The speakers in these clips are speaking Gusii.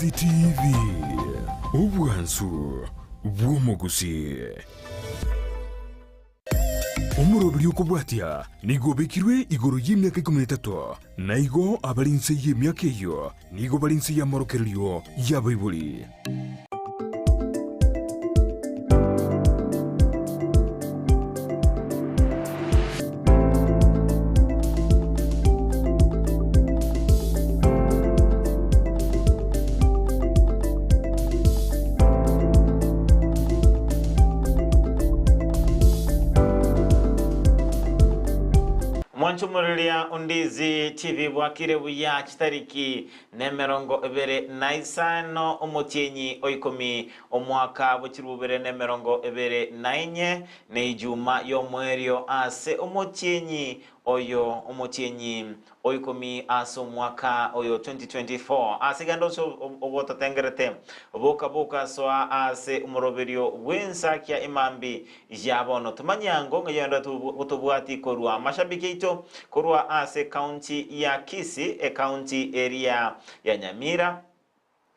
Ndizi TV, obwansu bw'omogusii. Omoroberi okobwatia nigo obekirwe igoro y'emiaka ikomi na etato, na igo abare inse y'emiaka eyio nigo bare inse y'amorokererio y'abaibori. Mwanche omoriria Ondizi TV bwakire buya chitariki nemerongo ebere na isano omotienyi o ikomi omwaka bwe chilifu bibere nemerongo ebere na inye ne ijuma yomoerio ase omotienyi oyo omotienyi o ikomi ase omwaka oyo 2024. Ase genda onsi ogotatengerete, boka boka soa ase omoroberio bw'ensakia emambi ya bono. Tomanye ango ng'a yonde gotobwati korwa amashabiki aito korwa ase county ya Kisii, ecounty eria ya Nyamira,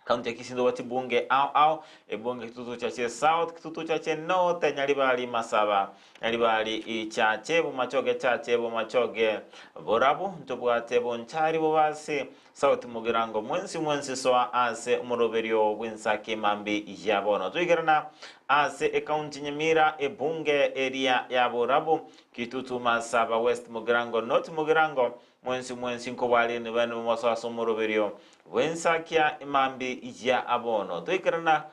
County ya Kisii ntobwati bunge ao ao, ebunge Kitutu Chache South, Kitutu Chache North, Nyaribari Masaba, Nyaribari Chache, Bomachoge Chache, Bomachoge Borabu, ntobwate Bonchari Bobasi, South Mugirango, mwensi mwensi soa ase omoroberio bw'ensaki emambi ya bono. Toikerana ase ecounty Nyamira, ebunge eria ya Borabu, Kitutu Masaba, West Mugirango, North Mugirango, Mwensi mwensi nkobare nibene momoso ase omoroberio bw'ensakia emambi ya abono. Toikerana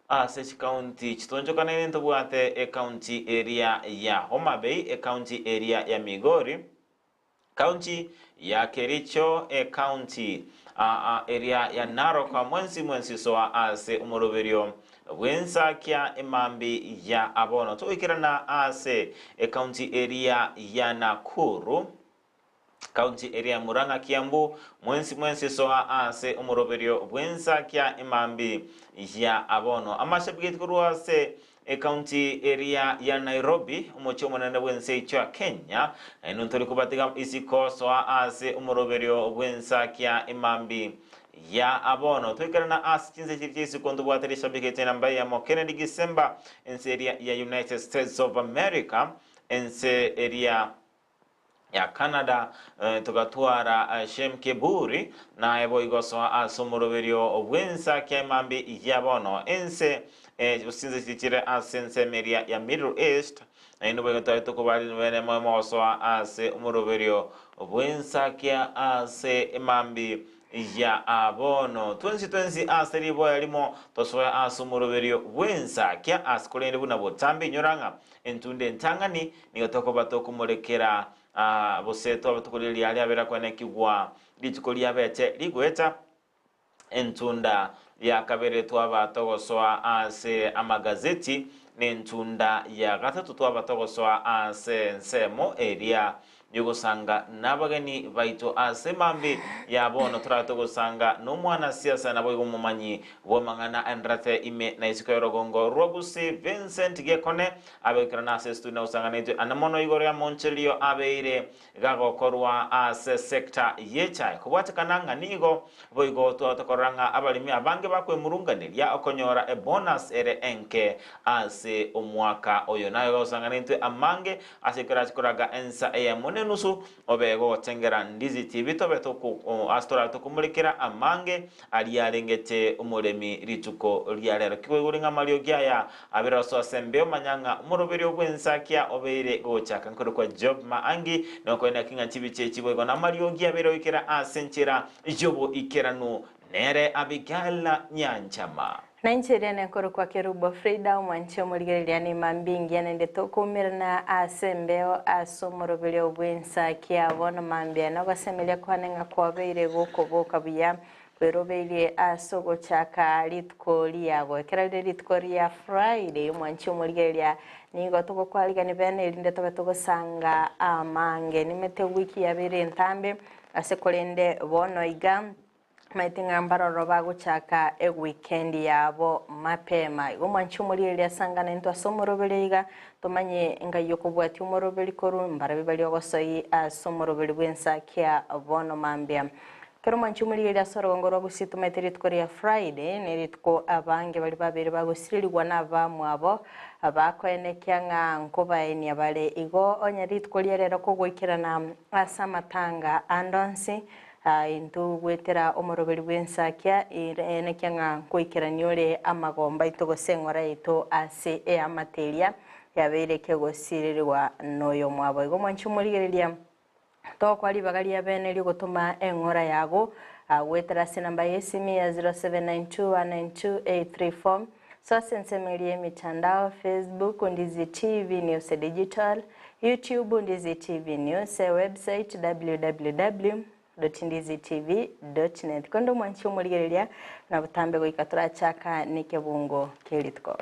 ase chikaunti chitonchokaneine ntobwate ekaunti eria ya Homa Bay, ekaunti eria ya Migori, kaunti ya Kericho, ekaunti eria ya Narok. Mwensi mwensi soa ase omoroberio bw'ensakia emambi ya abono. Toikerana ase ekaunti eria ya Nakuru, County eria ya Murang'a Kiambu, mwensi mwensi soa ase omoroberio bw'ensakia emambi ya abono. Amashabigeti korwa ase ecounty eria ya Nairobi, omochie omonene bw'ense eicho ya Kenya, nainwe ntori kobatiga isiko soa ase omoroberio bw'ensakia emambi ya abono. Toikerana ase chinse chiria chia isiko ntobwate rishabigeti enamba eyemo Kennedy Gisemba, ense eria ya United States of America, ense eria ya Canada, togatwara Shem Keburi, naye boigo soa ase omoroberio bw'ensakia emambi ya bono. Ense chinse chiria chire ase ensemo eria ya Middle East, naende boigo tware tokobaria bene moyo gosoa ase omoroberio bw'ensakia ase emambi ya bono. Twensi twensi ase riboya rimo tosoe ase omoroberio bw'ensakia ase korende buna botambe inyora ng'a entunda entang'ani Nigo tokoba tokomorekera, gose twabe tokoria riria riabera kwenekigwa rituko riabete rigoeta, entunda ya kabere twaba togosoa ase amagazeti, na entunda ya gatato twaba togosoa ase ensemo eria y'ogosanga nabageni baito ase mambi ya bono torabe togosanga nomwanasiasa naboigo omomanyi bw'amang'ana aenderete ime na isiko y'orogongo rwa Gusii Vincent Gekone Abekerana ase esituri na gosanganetwe ane mono igoro y'amonchererio abeire gagokorwa ase sector y'echae. Kobwatekana ng'a nigo boigo twagota korora ng'a abaremi abange bakwemurunganeria okonyora ebonus ere enke ase omwaka oyo. Naye gosanganetwe amange ase ekerache koraga ensa eyemo nenusu obe gogotengera Ndizi TV tobe toku ase torabe tokomorekera amange aria arengete omoremi rituko ria rero. Kikoigure ng'a amariogi aya abere osoa ase embeo, manya ng'a omoroberio bw'ensakia obeire gochaka. Nkorokwa Job Maangi, nokoenda ki ng'a chibicha echi boigo namariogi abeire goikera ase enchera y'oboikeranu. Nere Abigail Nyanchama. Na inche riane nkorokwa Kerubo Frida, omwanche omorigereria nemambia engiya naende tokoumerana ase embeo ase omoroberio bw'ensakia bono mambia nogosemeria kwane ng'a kwabeire gokoboka buya kwerobeirie ase ogochaka rituko riago. Ekero rire rituko ria Friday omwanche omorigereria nigo togokwarigania bene erinde tobe togosanga amange. Nimete wiki yabeire entambe ase korende bono iga Maete ng'a mbaroro bagochaka ewikendi yabo mapema. Igo mwanche omorigereria asangane intwe ase omoroberi iga, tomanye ngai okobwatia omoroberi korwa mbarabi baria ogosoi ase omoroberi bw'ensakia bono mambia. Ekero omwanchi omorigereria ase orogongo rwa Gusii tomaete rituko ria Friday, nerituko abange baria babeire bagosirerigwa nabamwabo bakoenekia ng'a nkobaenia bare. Igo onye rituko ria rero kogoikerana ase amatanga ande onsi, intwe goetera omoroberi bw'ensakia enekia ng'a nkoikerania ore amagomba aito gose eng'ora yaito ase eamate eria yabeire kegosirerigwa noyomwabo. Igo omwanchi omorigereria Tokoa ribaga ria bene ri'ogotoma eng'ora yago goetera ase enamba y'esimi ya 0792192834. Soa ase ensemo eria y'emitandao, Facebook, Ndizi TV News Digital, YouTube, Ndizi TV News, website www.ndizitv.net. Korende omwanchi omorigereria na botambe goika torachaka nekebungo kia rituko.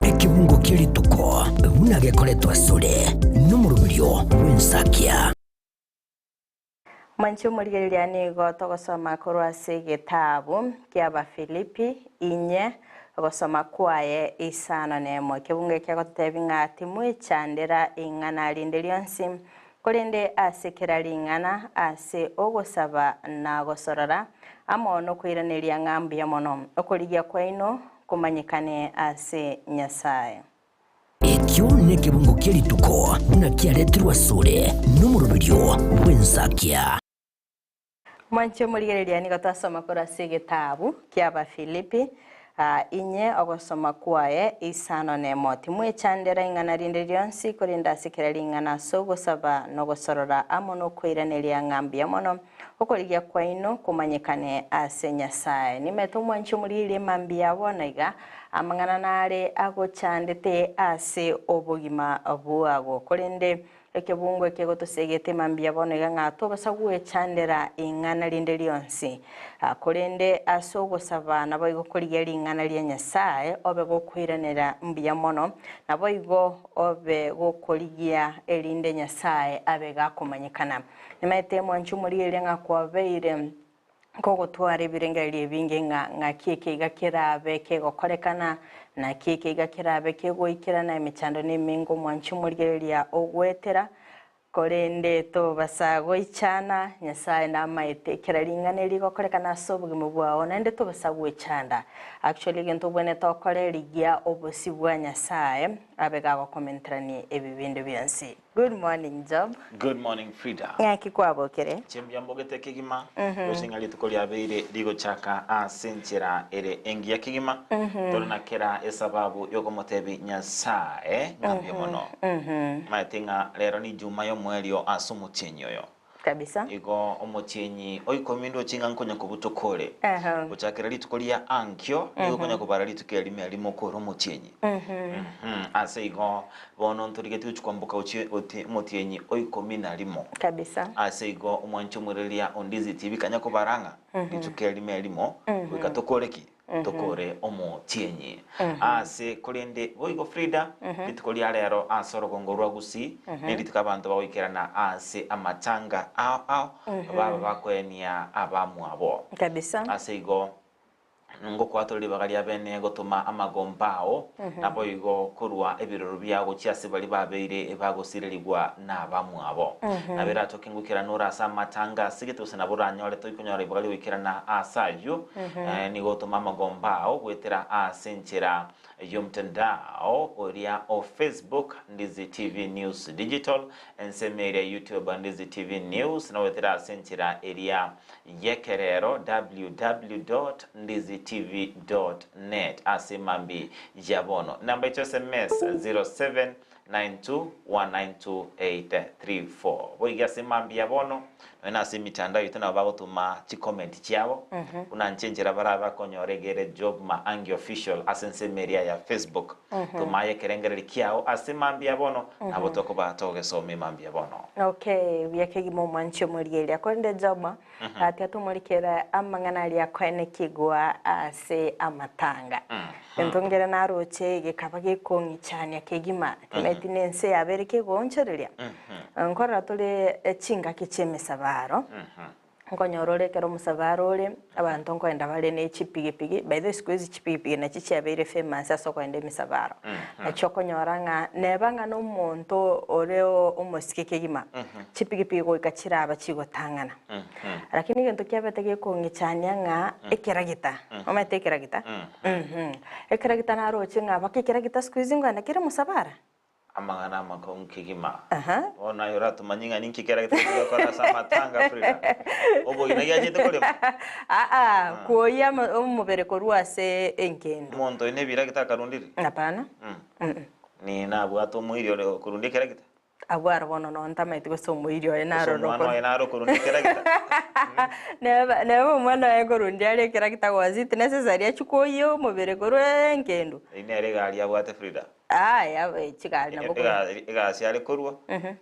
Ekebungo kie rituko buna gekoretwa asore nomoroberio bw'ensakia. Mwanche omorigereria nigo togosoma korwa ase egetabu ki'Abafilipi inye ogosoma kwaye isano nemo. Ekebungo eke gegototebi ng'a timwechandera ing'ana rinde rionsi, korende ase kera ring'ana ase ogosaba na gosorora amo nokoiraneria ng'a mbuya mono. Okorigia kwaino komanyekane ase Nyasae. Ekio nekebungo kie rituko buna kiaretirwe asore nomoroberio bw'ensakia. Mwanche omorigereria nigo twasoma korwa ase egetabu ki'Abafilipi, inye ogosoma kwaye isano nemo. Timwechandera ing'ana rinde rionsi, korende ase kera ring'ana ase ogosaba na ogosorora amo nokoiraneria ng'a mbuya mono, Okorigia kwaino komanyekane ase Nyasae. Nimete omwanchi omorigereria mambia bono iga, amang'ana nare agochandete ase obogima bwago. Korende ekebungo eke gotosegete mambia bono iga ng'a tobasa gwechandera ing'ana rinde rionsi. Korende ase ogosaba naboigo korigia ring'ana ria Nyasae, obe gokoiranera mbuya mono, naboigo obe gokorigia erinde Nyasae abe gakomanyekana. Nimaete mwanche omorigereria ng'a kwabeire kogotwara ebirengererio ebinge ng'a ng'aki eke iga kerabe kegokorekana, naki eke iga kerabe kegoikerana, emechando nemenge omwanche omorigereria ogoetera, korende tobasa goichana, Nyasae namaete kera ring'ana erigokorekana ase obogima bwao, naende tobasa goechanda. Actually egento obwenerete okore rigia obosio bwa Nyasae abe gagokomenterania ebi binde bionsi. Good morning Job. Good morning Frida. Ng'aki kwabokire? Chimbia mbogete kegima, gose ng'a rituko riabeire rigochaka ase enchera ere engiya kegima, tore na kera esababu y'okomotebi Nyasae ng'a mbuya mono. Maete ng'a rero ni Juma y'omoerio ase omotienyi oyo. Kabisa. Igo omotienyi o ikomi ndoche ng'a nkonya kobutoka ore. Aha. Gochakera rituko ria ankio, nigo okonya kobara rituko erimo erimo okore omotienyi. Mhm. Ase igo, bono ntorigetie gochia kwamboka gochia oti omotienyi o ikomi na rimo. Kabisa. Ase igo, omwanchi omoiroria o Ndizi TV kanya kobara ng'a rituko erimo erimo goika tokore ki? Tokore omotienyi. Ase korende boigo Frida, rituko ria rero ase orogongo rwa Gusii, nerituko abanto bagoikerana ase amatanga ao ao, baba bakoenia abamwabo. Kabisa. Ase igo, ngokwatora ribaga ria bene gotoma amagomba ao, naboigo korua ebiroro biao gochia ase baria babeire bagosirerigwa nabamwabo. Nabo eratoke ngoikerana ore ase amatanga ase gete gose nabo oranyore toikonyora ribaga ri'ogoikerana ase ayio, nigo otome amagomba ao goetera ase enchera y'omtandao oria o Facebook, Ndizi TV News Digital, ensemo eria YouTube, Ndizi TV News, na goetera ase enchera eria y'ekerero www dot ndizitv dot net ase mambi ya bono. Namba yaito SMS 0792192834. Boigo ase mambi ya bono nonya na ase emitandao yaito nabo bagotoma chicomment chiabo buna inche enchera barabe bakonyora egere Job Maangi Official ase ensemo eria ya Facebook. Toma aye ekerengererio kiao ase mambi ya bono nabo tokoba togesoma emambi ya bono. Okay, buya kegima omwanchi omorigereria. Korende Job, Tiga tomorikere amang'ana aria akoenekigwa ase amatanga. Egento nkere naroche gekaba gekong'ichania kegima, timaeti nense yabeire kegoonchoreria. Nkorora tore chingaki chi'emesabaro. Nkonyora ore ekero omosabara ore, abanto nkoenda bare ne chipigipigi, by the way siku hizi chipigipigi nachio chiabeire famous ase okoenda emisabaro. Nachio okonyora ng'a neba ng'a na omonto ore omosike kegima, chipigipigi goika chiraba chigotang'ana. Lakini egento kiabete gekong'ichania ng'a ekeragita, omanyete ekeragita? Ekeragita naroche ng'a baka ekeragita siku hizi nkoenda kere mosabara. Amang'ana amakong'u kegima. Aha. Bono aye oratomanye ng'a ninki keragete gokora ase amatanga Frida. Obogima giachete korema. Aa, kwoyia ama- omobere korwa ase engendu. Omonto oyo nebiragita akarundire? Hapana. Ni nabwate omoiri ore okorundia ekeragita? Abwo aro bono nonya ntamaeti gose omoiri oye Gose naroro omwana okoro. oye naro okorundia ekeragita? Neba neba omwana oye nkorundia are ekeragita was it necessary achie kwoyia omobere korwa engendu? Eyio nere egari abwate Frida. Aya chigari nabo korwa. Egasi are korwa,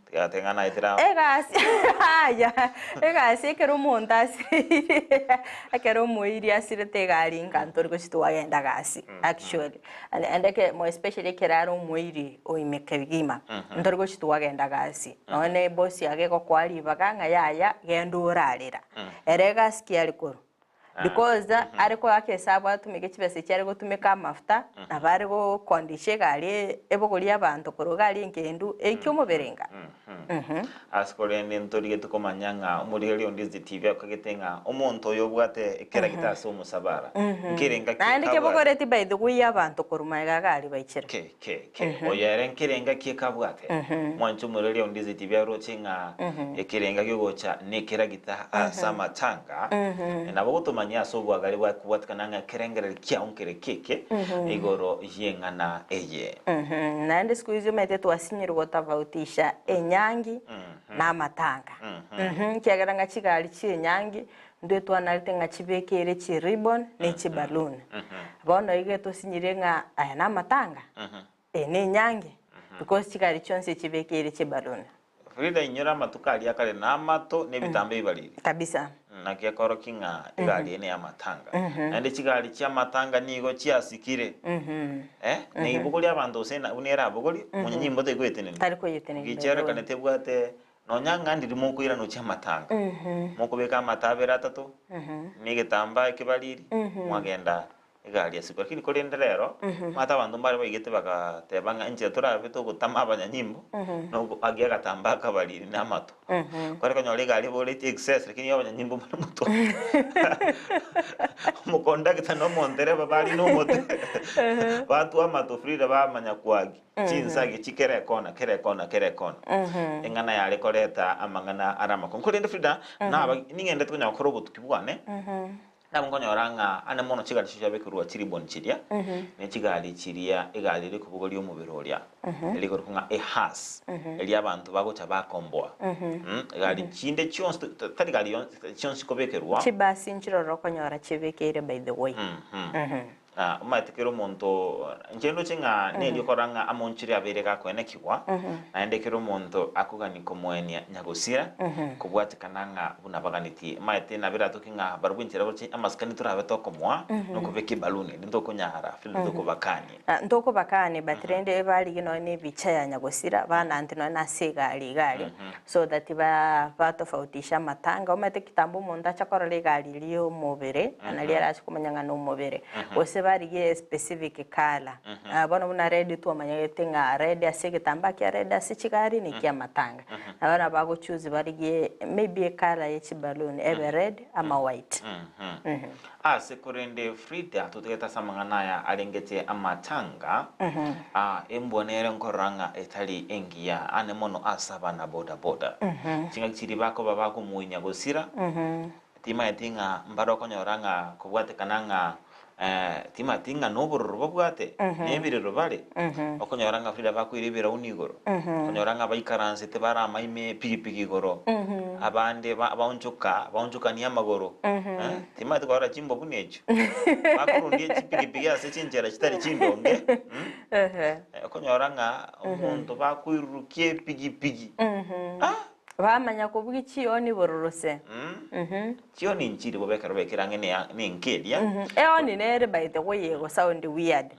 tigateba ng'a naetire amo. Egasi aya, egasi ekero omonto asireire, ekero omoiri asirete egari nka ntori gochia twagenda gasi actually. And and eke more especially ekero are omoiri oime kegima, ntori gochia twagenda gasi. Nonye na ebosi yago egokoa ribaga ng'a yaya genda orarera. Ere egasi ki are korwa? Because are koaka esabu atumeke chibesa echi are gotumeka amafuta, nabo are gokondisha egari ebogorie abanto korwa iga aria engendu eike omobere enga. Ase korende ntorigetie komanya ng'a omorigereria onde TV akagete ng'a omonto oyo obwate ekeragita ase omosabara nkerenga ki Naende kabwate? kebogoreti by the way abanto korwa magega iga aria baichire. Ke ke ke oyo ere nkerenga ki ekabwate? Mwanche omorigereria onde TV aroche ng'a ekerenga gegocha nekeragita ase amatanga nabo gotomanyia ase obwagare bwa kobwatikana ng'a ekerengererio kiao nkere keke igoro y'eng'ana eye. Naende siku hizi omanyete twasinyirwe gotofautisha enyangi na amatanga. Ekiagera ng'a chigari chi'enyangi intwe twanarete ng'a chibekere chiribbon ne chiballoon. Bono iga tosinyire ng'a aya namatanga, eye nenyangi because chigari chionsi chibekeire chiballoon. Frida inyora amatuko aria akare na amato na ebitambaa ebibariri. Kabisa. Naki ekorokia ng'a egari eye neyamatanga. Naende chigari chiamatanga nigo chiasikire. Eh, na ibogoria abanto gose na buna erabogorie, omonyanyimbo taigwetenenia. Tari koyetenenia by the way. Gichiarekane tebwate nonya ng'a ndiri mokoirana gochia amatanga. Mokobeka amato abere atato, na egetambaa ekebariri, mwagenda Egari esikwa. Lakini korende rero, omanyete abanto mbare baigete bagateba ng'a enchera torabe togotama abanyanyimbo, nogo agia agatambaa akabariri na amato. Kware konyora egari eboretie excess lakini abanyanyimbo mbare motwe. Omokondakta na omontereba bare na omote, batwa amato frida bamanya kwagi chinsagi chikera ekona kera ekona kera ekona. Eng'ana yare koreta amang'ana are amakong'u. Korende Frida, naba ning'endete konya gokora obotuki bwane, Nabo nkonyora ng'a ande mono chigari chiria chiabekerwa chiribbon chiria, ne chigari chiria egari eria ekobogoria omobere oria, eria ekorokwa ng'a ehearse, eria abanto bagocha bakomboa. Egari chinde chionsi to- to- tari gari yonsi chionsi chikobekerwa. Chibasi nchiroro okonyora chibekeire by the way. Ah, omanyete kera omonto, inche ndoche ng'a nerio korora ng'a amonchire abeire gakoenekigwa, naende kera omonto akogania komoenia nyagosira, kobwatekana ng'a buna baganetie. Omanyete nabo eratoke ng'a barabwo enchera baroche amasikani torabe tokomoa, nokobeka ebaluni, eri ntokonyara, Frida ntokobakanie. Ah, ntokobakanie but rende ebarige nonya na ebicha ya nyagosira, banante nonya na ase egari iga aria, so that ba batofautishe amatanga. Omanyete kitambo omonto acha korora egari eria ya omobere, naria arache komanya ng'a nomobere. Gose barigie specific colour. Ah, bono buna red twamanyete ng'a red ase egetambaa kia red ase chigari na ekia amatanga. Nabo nabo bago choose barigie maybe ecolour ye chiballoon ebe red ama white. Ase korende Frida totagete ase amang'ana aya arengete amatanga, ah, embwa nere nkorora ng'a etari engiya ane mono ase abana boda boda. Chingaki chiria bakoba bakomoinya gosira, timaeti ng'a mbare okonyora ng'a kobwatekana ng'a eh, timati ng'a nobororo babwate, nebirero bare, okonyora ng'a Frida bakoira ebirauni igoro, okonyora ng'a baikaransete baramaime epigipigi igoro, abande ba baonchoka baonchokania amagoro, eh, timanyeti korora chimbwa buna echio, bakorundia chipigipigi ase chinchera chitari chindonge, mh, okonyora ng'a omonto bakoirurukia epigipigi, ah! Bamanya kobugia chioni bororo se. Chioni nchiri bobe ekero bekire ang'e ne nenka eria. Eoni nere by the way ego sound weird.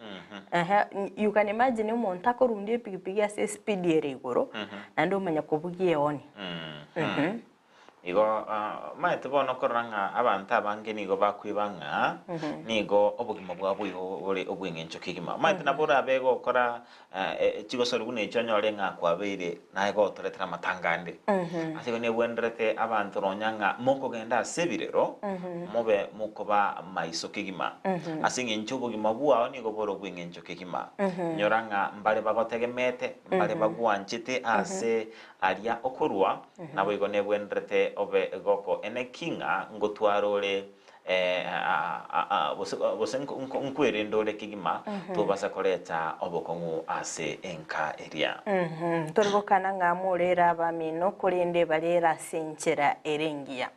Ehe, you can imagine omonto akorundia epigipigi ase espeed ere igoro, naende omanya kobugia eoni. Igo omanyete bono korora ng'a abanto abange nigo bakweba ng'a nigo obogima bwabo igo bore obw'eng'encho kegima. Omanyete nabo orabe gokora chigosori buna echio onyore ng'a kwabeire naye gotoretera amatanga ande. Ase igo nebwenerete abanto nonya ng'a mokogenda ase ebirero, mobe mokoba maiso kegima. Ase eng'encho obogima bwao nigo bore obw'eng'encho kegima. Nyora ng'a mbare bagotegemete, mbare bagwanchete ase Aria okorua, naboigo nebwenerete obe goko eneki ng'a ngotwara ore gose gose nkwerende ore kegima, tobasa koreta obokong'u ase enka eria. Tori gokana ng'a morere abamino, korende barere ase enchera ere engiya.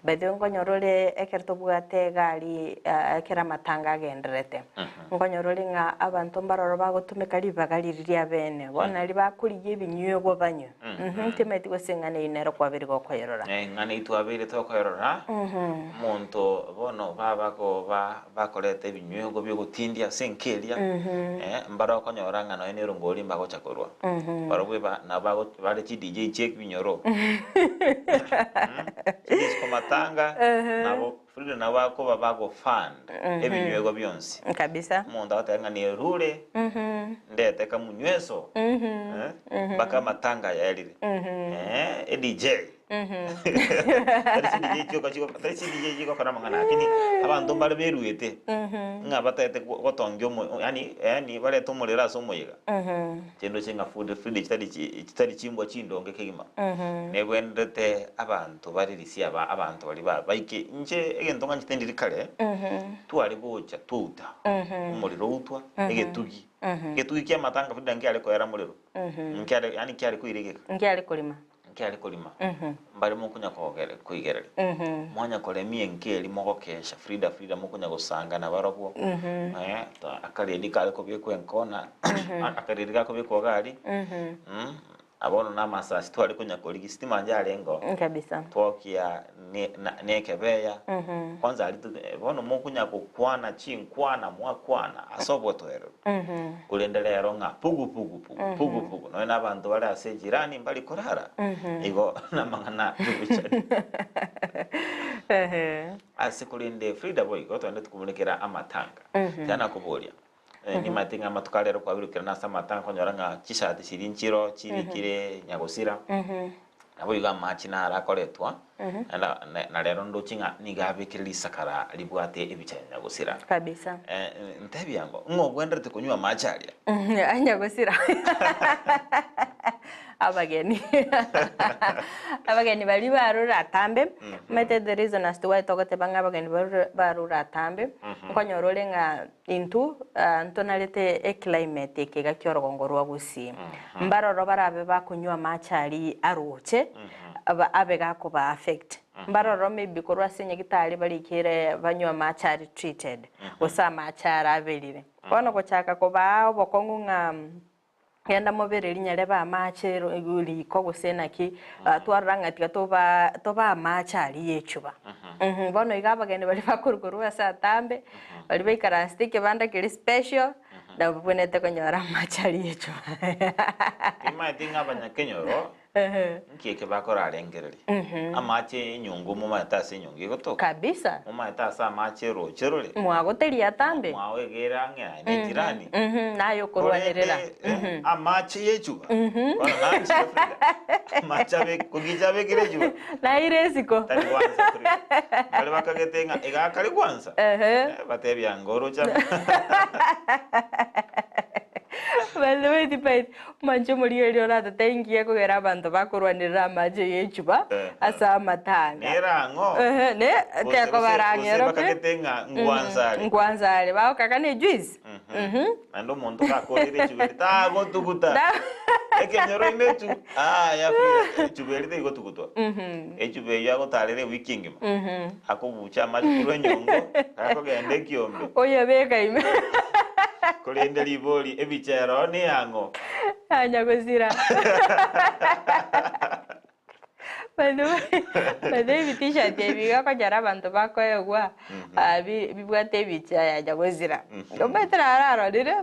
By the way, nkonyora ore ekero tobwate egari ekero amatanga agendererete. Nkonyora ore ng'a abanto mbaroro bagotumeka ribaga riria ri'abeene, bono nario bakorigia ebinywegwa banywe. Timanyeti gose eng'ana eyio nero kwabeire gokoyerora. Eng'ana eyio twabeire tokoyerora, omonto bono babakoba bakoreta ebinywegwa bi'ogotindia ase enka eria, mbare okonyora ng'a nonya nerongori mbagocha korwa. Barobwo nabo bare chi DJ chi'ebinyoro, chidisco matanga, nabo. Frida nabo bakoba bago fund ebinywegwa bionsi. Kabisa. Omonto agoteba ng'a nerure ndete kamunyweso eh, mpaka amatanga yaerire. Eh, e DJ. Tari chi DJ chioka chigo tari chi DJ chigokora amang'ana lakini abanto mbare beruete ng'a batagete gotongia omo yaani yaani barete omorero ase omoyega. Chindoche ng'a food Frida chitari chitari chimbwa chindonge kegima. Nebwenerete abanto bare risia aba abanto baria ba baike inche egento ng'anchete ndiri kare, tware gocha twauta omorero outwa egetugi, egetugi kia amatanga Frida nkiare koera morero, nkiare yaani kiare koiregeka. Nkiare korima. Nkiare korima, mbare mokonya kogere koigereria, mwanya koremia enka eria mogokesha Frida Frida mokonya gosanga nabarobwo, akaredi kare kobekwa enkona, akaredi gakobekwa iga aria, Bono namasasi tware konya korigia, sitima njarenge oo. Kabisa. Twokia ne na nekebeya, kwanza aria to bono mokonya gokwana chinkwana mwakwana ase obotoereru. Korende rero ng'a pugu pugu pugu pugu pugu nonya na abanto bare ase ejirani mbari korara, igo namang'ana yogochani. Ase korende Frida boigo twende tokomorekera amatanga, tiga nakoboria. Nimanyete ng'a amatuko arero kwabirokire nase amatanga okonyora ng'a chisati chiria nchiro chirikire nyagosira, naboigo amache naro akoretwa, naende na na rero ndoche ng'a nigo abekire risakara ribwate ebicha ya nyagosira. Kabisa. Ntebia ango, ng'o ogwenerete konywa amache aria? A nyagosira. Abageni. Abageni baria barure atambe, omanyete the reason as to why togoteba ng'a abageni barure barure atambe, nkonyora ore ng'a Intwe ntonarete eclimate eke iga ki'orogongo rwa Gusii. Mbaroro barabe bakonywa amache aria aroche abe gakoba affect. Mbaroro maybe korwa ase nyagitari barikire banywe amache are treated gose amache araberire. Bono gochaka kobaa obokong'u ng'a Genda mobere rinya ribe amache riko gose naki, twarora ng'a tiga toba tobe amache aria y'echuba. Bono iga abageni baria bakorwa korwa ase atambe, baria baikaransete ekebanda keria special, nabo babwenerete konyora amache aria y'echuba. Timanyeti ng'a abanyakenyoro Nki eke bakorarengereria? Amache enyongo momaete ase enyongo egotoka? Kabisa. Momaete ase amache eroche rore? Mwagoteria atambe? Mwaoegera ang'e aye ne jirani? Naye okorwanerera. Korende amache y'echuba, bono nanchire Frida, amache abe kogicha abekire echuba. Naire isiko. Tari gwansa Frida. Baria bakagete ng'a iga akare gwansa, batebia ng'a oroche ama. By the way, tibaeti. Omanche omorigereria oratete inki gekogera abanto bakorwanerera amache y'echuba ase amatanga. Nere ang'o? Ehe, ne Gose- gose- tekobarang'era gose pi. bakagete ng'a ngwansa are. Ngwansa are, bagokaka ne juice. Naende omonto gakorire echuba eri tagotuguta. Ekenyoro ime echu aya Frida, echuba eri teigotugutwa. Echuba eyio agotarera ewiki engima. Akobucha amache korwa enyongo, akogenda ekiombe. Oyebeka ime. Korende ribori, ebicha ero neyang'o? Ya nyagosira. By the way, by the way ebi-t-shirt ebi iga okonyora abanto bakoegwa, ah, bi- bibwate ebicha ya nyagosira. Omanyete naro arorire.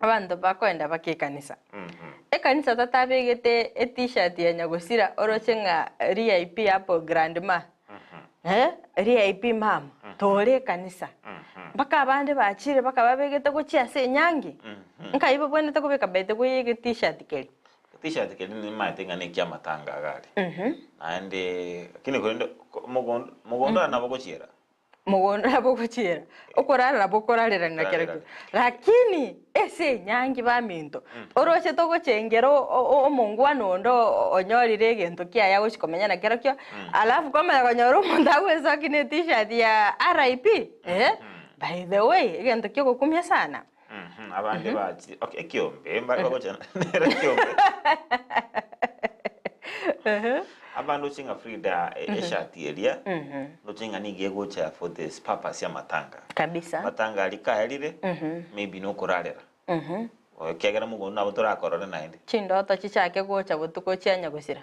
Abanto bakoenda baka ekanisa. Ekanisa tatabegete e-t-shirt ya nyagosira oroche ng'a RIP hapo grandma, eh, RIP mama, tore ekanisa. Mpaka abande bachire baka babegete gochia ase enyangi, nkai babwenerete kobeka by the way ege t-shirt keria. T-shirt keria nimaete ng'a nekia amatanga iga aria. Naende lakini korende mogondo mogondo aya nabo ogochiera. Mogondo nabo ogochiera, okorara nabo okorarera na kerokio. Lakini ase enyangi baminto, oroche togochengera omongwana onde onyorire egento kiaye agochi komenya na kerokio, alafu kwamanya konyora omonto agoesokia ne t-shirt ya RIP, eh, by the way, egento kia ogokumia sana. Abande bachi okay ekiombe mbare bagocha nere ekiombe. Abande oche ng'a Frida eshati eria ndoche ng'a nigo egocha for this purpose ya amatanga. Kabisa. Amatanga aria kaerire maybe nokorarera. Ekiagera mogondo nabo torakorore naende. Chindoto chichake gocha botuko chianya gosira.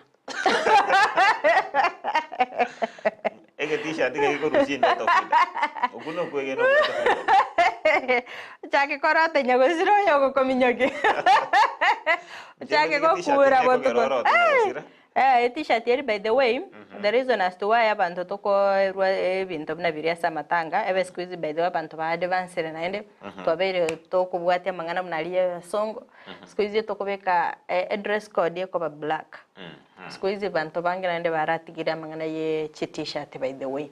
Ege t-shirt iga gekorwa chindoto Frida. Okwo nokwegena obwate Frida. Ochake korota nyagosira oyo ogokominyokia. Ochake gokura botuko. Eh, eh, t-shirt eri by the way, the reason as to why abanto tokoerwa ebinto buna biria ase amatanga, ebe siku hizi by the way abanto ba advanced naende, twabeire tokobwatia amang'ana buna aria ya abasongo, siku hizi tokobeka edress code ekoba black. Siku hizi banto bange naende baratigire amang'ana ye chi t-shirt by the way.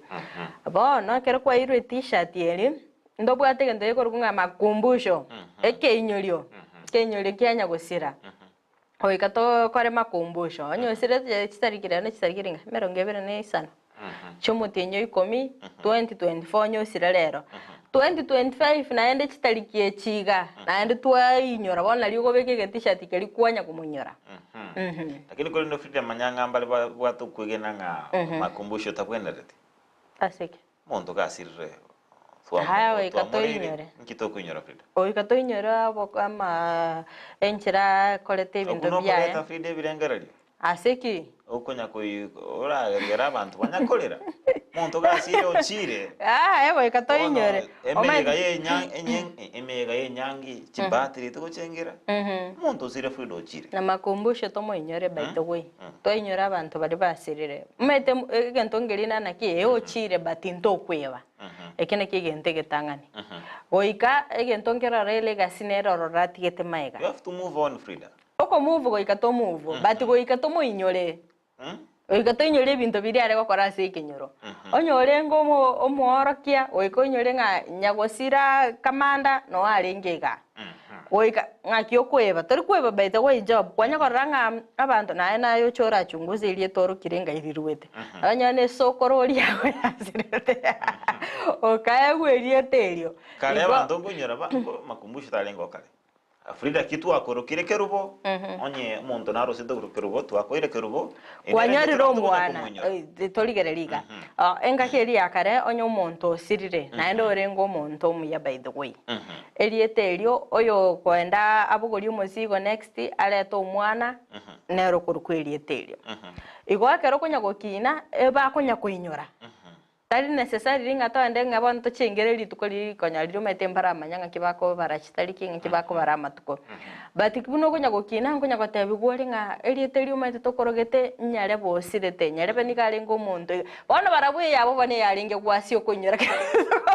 Bono ekero kwaeirwe e-t-shirt eri, ndobwate egento gekorokwa ng'a makumbusho, ekeinyorio, ekeinyorio kia nyagosira. Goika tokore makumbusho, onye osirete chitariki rero ne chitariki ringa emerongo ebere na isano, chiomotienyi o ikomi, 2024 onye osire rero. 2025 naende chitariki echi iga, naende twainyora bono nario okobeka ege t-shirt keria kwanya komonyora. Lakini korende Frida manya ng'a mbare babwate okwegena ng'a makumbusho tabwenereti. Ase ki? Omonto gasirire Haya goika twamoreire, toinyore. inki tokoinyora Frida? Goika toinyore abo ama enchera akorete Okwo ebinto biaye. nokoreta Frida ebirengererio. Ase ki? Okonya koi oragera abanto banyakorera. Omonto gasire ochire. Yaya goika Bono toinyore. emeyega ya enya enye emeyega ya enyangi chibatiri tigochengera. Omonto osire Frida ochire. Na makumbusho tomoinyore by the way. Twainyora abanto baria basirire. Omanyete egento nkerina naki ee ochire but ntokweba. Eke nakio egento egetang'ani. Goika egento nkerore legacy nere ororo atigete magega. You have to move on Frida. Oko move goika to move but goika tomoinyore. Goika toinyore ebinto biria are gokora ase ekenyoro. Onye orenge omo omoorokia goika oinyore ng'a nyagosira kamanda noo arenge igaa. Goika ng'aki okoeba, tori koeba by the way job, kwanya korora ng'a abanto naye naye oche orachunguze erieta orokire ng'ai riruete. Onye ne esokoro oria yasirete okaegwa erieta erio. Kare Igo abanto nkonyora ba nko makumbusho tarenge oo kare. Frida ki twakorokire kerubo, onye omonto narosete korwa kerubo, twakoire kerubo, ere Kwanyorire tokonya omwana, komoinyora. eh, torigereria iga, Ah, engaki eria ya kare onye omonto osirire, naende orenge omonto omuya by the way, erieta erio oyokoenda abogorie omosigo next, arete omwana, nere okorokwa erieta erio. Igo ekero okonya gokina, ebakonya koinyora. Tari necessarily ng'a toende ng'a bono tochengere rituko riria rikonya riria omanyete mbaramanya ng'aki bakobara chitariki ng'aki bakobara amatuko. But buna okonya gokina nkonya gotebigwa ore ng'a erieta erio omanyete tokorogete nyarebe osirete, nyarebe nigo arenge omonto iga. Bono barabwo eyabo bono eyarenge gwasia okoinyora kera rituko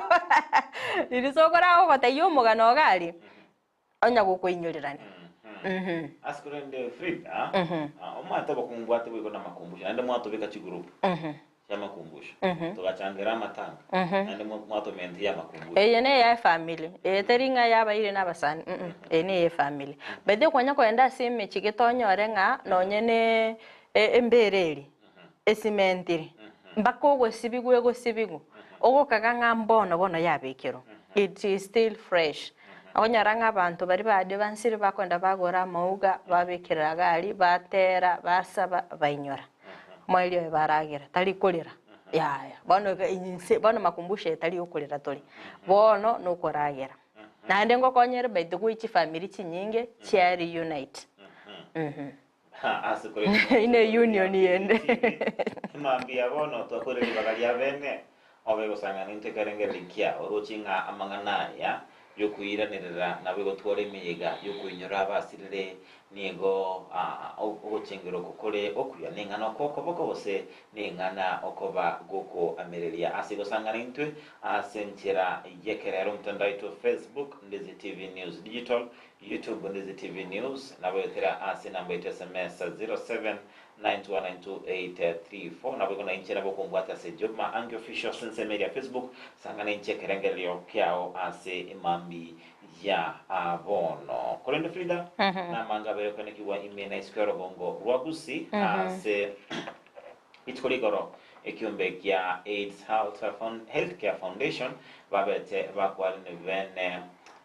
riria sokoro agogotebia omogano iga aria, onya gokoinyorerania. Ase korende Frida, omanyete obokungu bwate boigo namakumbusho, naende mwatobeka chigroup chiamakumbusho, togachangera amatanga, naende mwatomenta eyamakumbusho. Eye neya efamily, eye teri ng'a yabaire na abasani mm eye neye efamily. By the way kwanya kogenda ase emechie gete onyore ng'a nonye ne embera eria, esimentiri, mpaka ogosibigwa egosibigwa, ogokaga ng'a mbono bono yabekerwa, it is still fresh. Okonyora ng'a abanto baria ba advanced bakoenda bagora amauga, babekerera iga aria, batera, basaba, bainyora. Omoerio oye baragera, tari korera, yaya. Bono iga inse bono makumbusho eye tari okorera tore, bono nokoragera. Naende ngokonyere by the way chifamiri chinyinge chia reunite. Ase korende Ine union yende. Mambia bono twakore ribaga ria bene obe gosang'ana intwe ekerengererio kia oroche ng'a amang'ana aya. Y'okoiranerera nabo egotwara emeyega y'okoinyora abasirire, nigo ogochengera oko kore okuya neng'ana okoboko gose neng'ana okoba gokoamereria. Ase gosangana intwe ase enchera y'ekerero omotandao oito Facebook, Ndizi TV News Digital, YouTube, Ndizi TV News, nabo goetera ase enamba yaito sms 0792192834 nabo igo nainche nabo okombwata ase Job Maangi Official ase ensemo eria Facebook, sangana inche ekerengererio kiao ase emambi ya bono. Korende Frida, namanga abere kwenekigwa ime na isiko y'orogongo rwa Gusii ase rituko rigoro ekiombe kia AIDS Healthcare Foundation babete bakwarine bene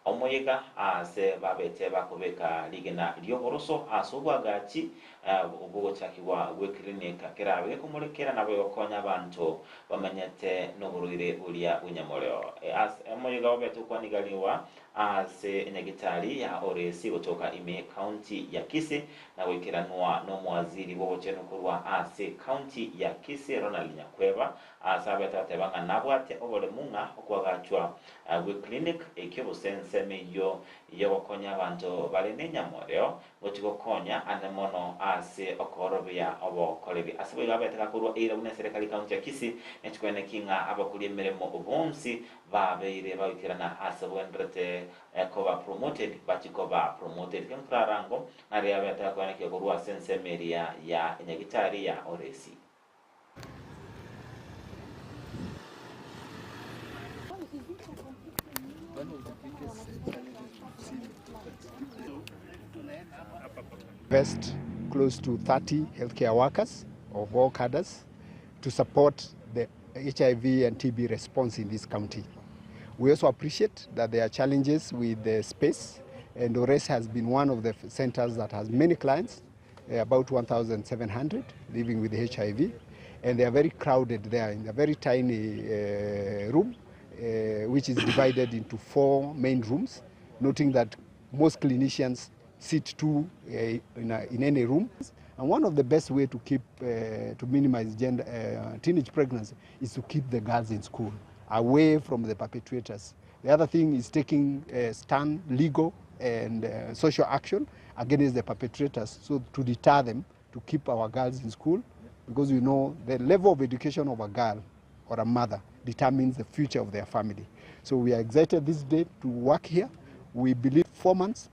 omoyega aase babete bakobeka rigena ri'oboroso ase obwagachi bw'ogochakigwa gw'eclinic kerabe gekomorekera nabo egokonya abanto bamenyete noborwaire boria bw'enyamoreo. Ase omoyega obete okwanigariwa ase enyagitari ya Oresi gotoka ime y'ecounty ya Kisii na goikeranwa nomowaziri bw'obochenu korwa ase ecounty ya Kisii Ronald Nyakweba Ase abete bateba ng'a nabwate oboremu ng'a okoagachwa gwe clinic ekio gose ensemo eyio y'ogokonya abanto bare nenyamoreo gochi gokonya ane mono ase okoorobia obokoreri. Ase boigo abete gakorua eira buna eserekari county ya Kisii nechikweneki ng'a abakori emeremo bonsi babeire bagoikerana ase bogendererete koba promoted bachi koba promoted. Kenkrarango naria abete gakoenekia korwa ase ensemo eria ya enyagitari ya Oresi. Invest close to 30 healthcare workers of all cadres to support the HIV and TB response in this county. We also appreciate that there are challenges with the space, and Oresi has been one of the centers that has many clients, about 1,700 living with HIV, and they are very crowded there in a very tiny room, which is divided into 4 main rooms, noting that most clinicians sit 2 in any room. And one of the best way to minimize teenage pregnancy is to keep the girls in school, away from the perpetrators. The other thing is taking stern legal and social action against the perpetrators, so to deter them to keep our girls in school, because we know the level of education of a girl or a mother determines the future of their family. So we are excited this day to work here. We believe 4 months,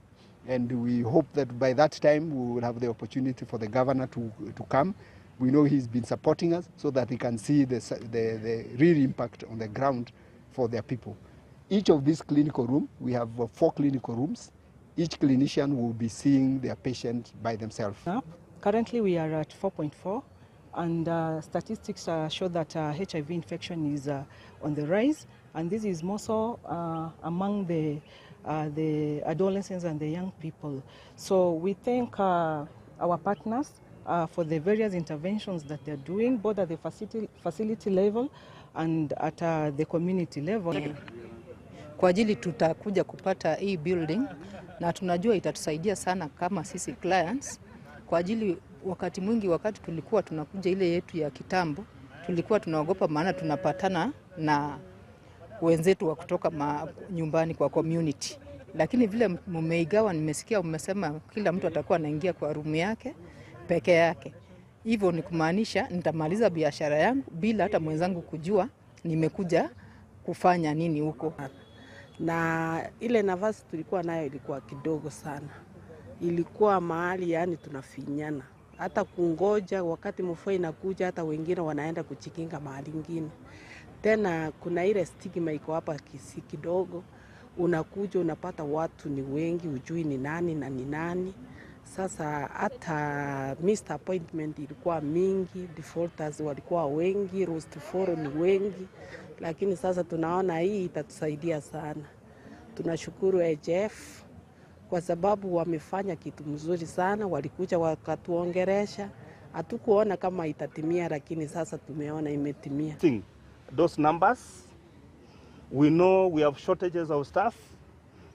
and we hope that by that time we will have the opportunity for the governor to come. We know he's been supporting us so that he can see the real impact on the ground for their people. Each of these clinical rooms, we have 4 clinical rooms. Each clinician will be seeing their patient by themselves. Currently we are at 4.4, and statistics show that HIV infection is on the rise, and this is more so among the adolescents and the young people. So we thank our partners for the various interventions that they're doing, both at the facility level and at the community level. Kwa ajili tutakuja kupata hii building na tunajua itatusaidia sana kama sisi clients, kwa ajili wakati mwingi wakati tulikuwa tunakuja ile yetu ya kitambo tulikuwa tunaogopa, maana tunapatana na wenzetu wa kutoka nyumbani kwa community, lakini vile mmeigawa, nimesikia mmesema kila mtu atakuwa anaingia kwa room yake peke yake. Hivyo ni kumaanisha nitamaliza biashara yangu bila hata mwenzangu kujua nimekuja kufanya nini huko. Na ile nafasi tulikuwa nayo ilikuwa kidogo sana, ilikuwa mahali tunafinyana, hata kungoja wakati mvua inakuja, hata wengine wanaenda kujikinga mahali ingine. Tena kuna ile stigma iko hapa Kisii kidogo, unakuja unapata watu ni wengi, hujui ni nani na ni nani. Sasa hata missed appointment ilikuwa mingi, defaulters walikuwa wengi, lost follow ni wengi, lakini sasa tunaona hii itatusaidia sana. Tunashukuru AHF kwa sababu wamefanya kitu mzuri sana, walikuja wakatuongeresha. Hatukuona kama itatimia, lakini sasa tumeona imetimia. Thing, those numbers, we know we have shortages of staff,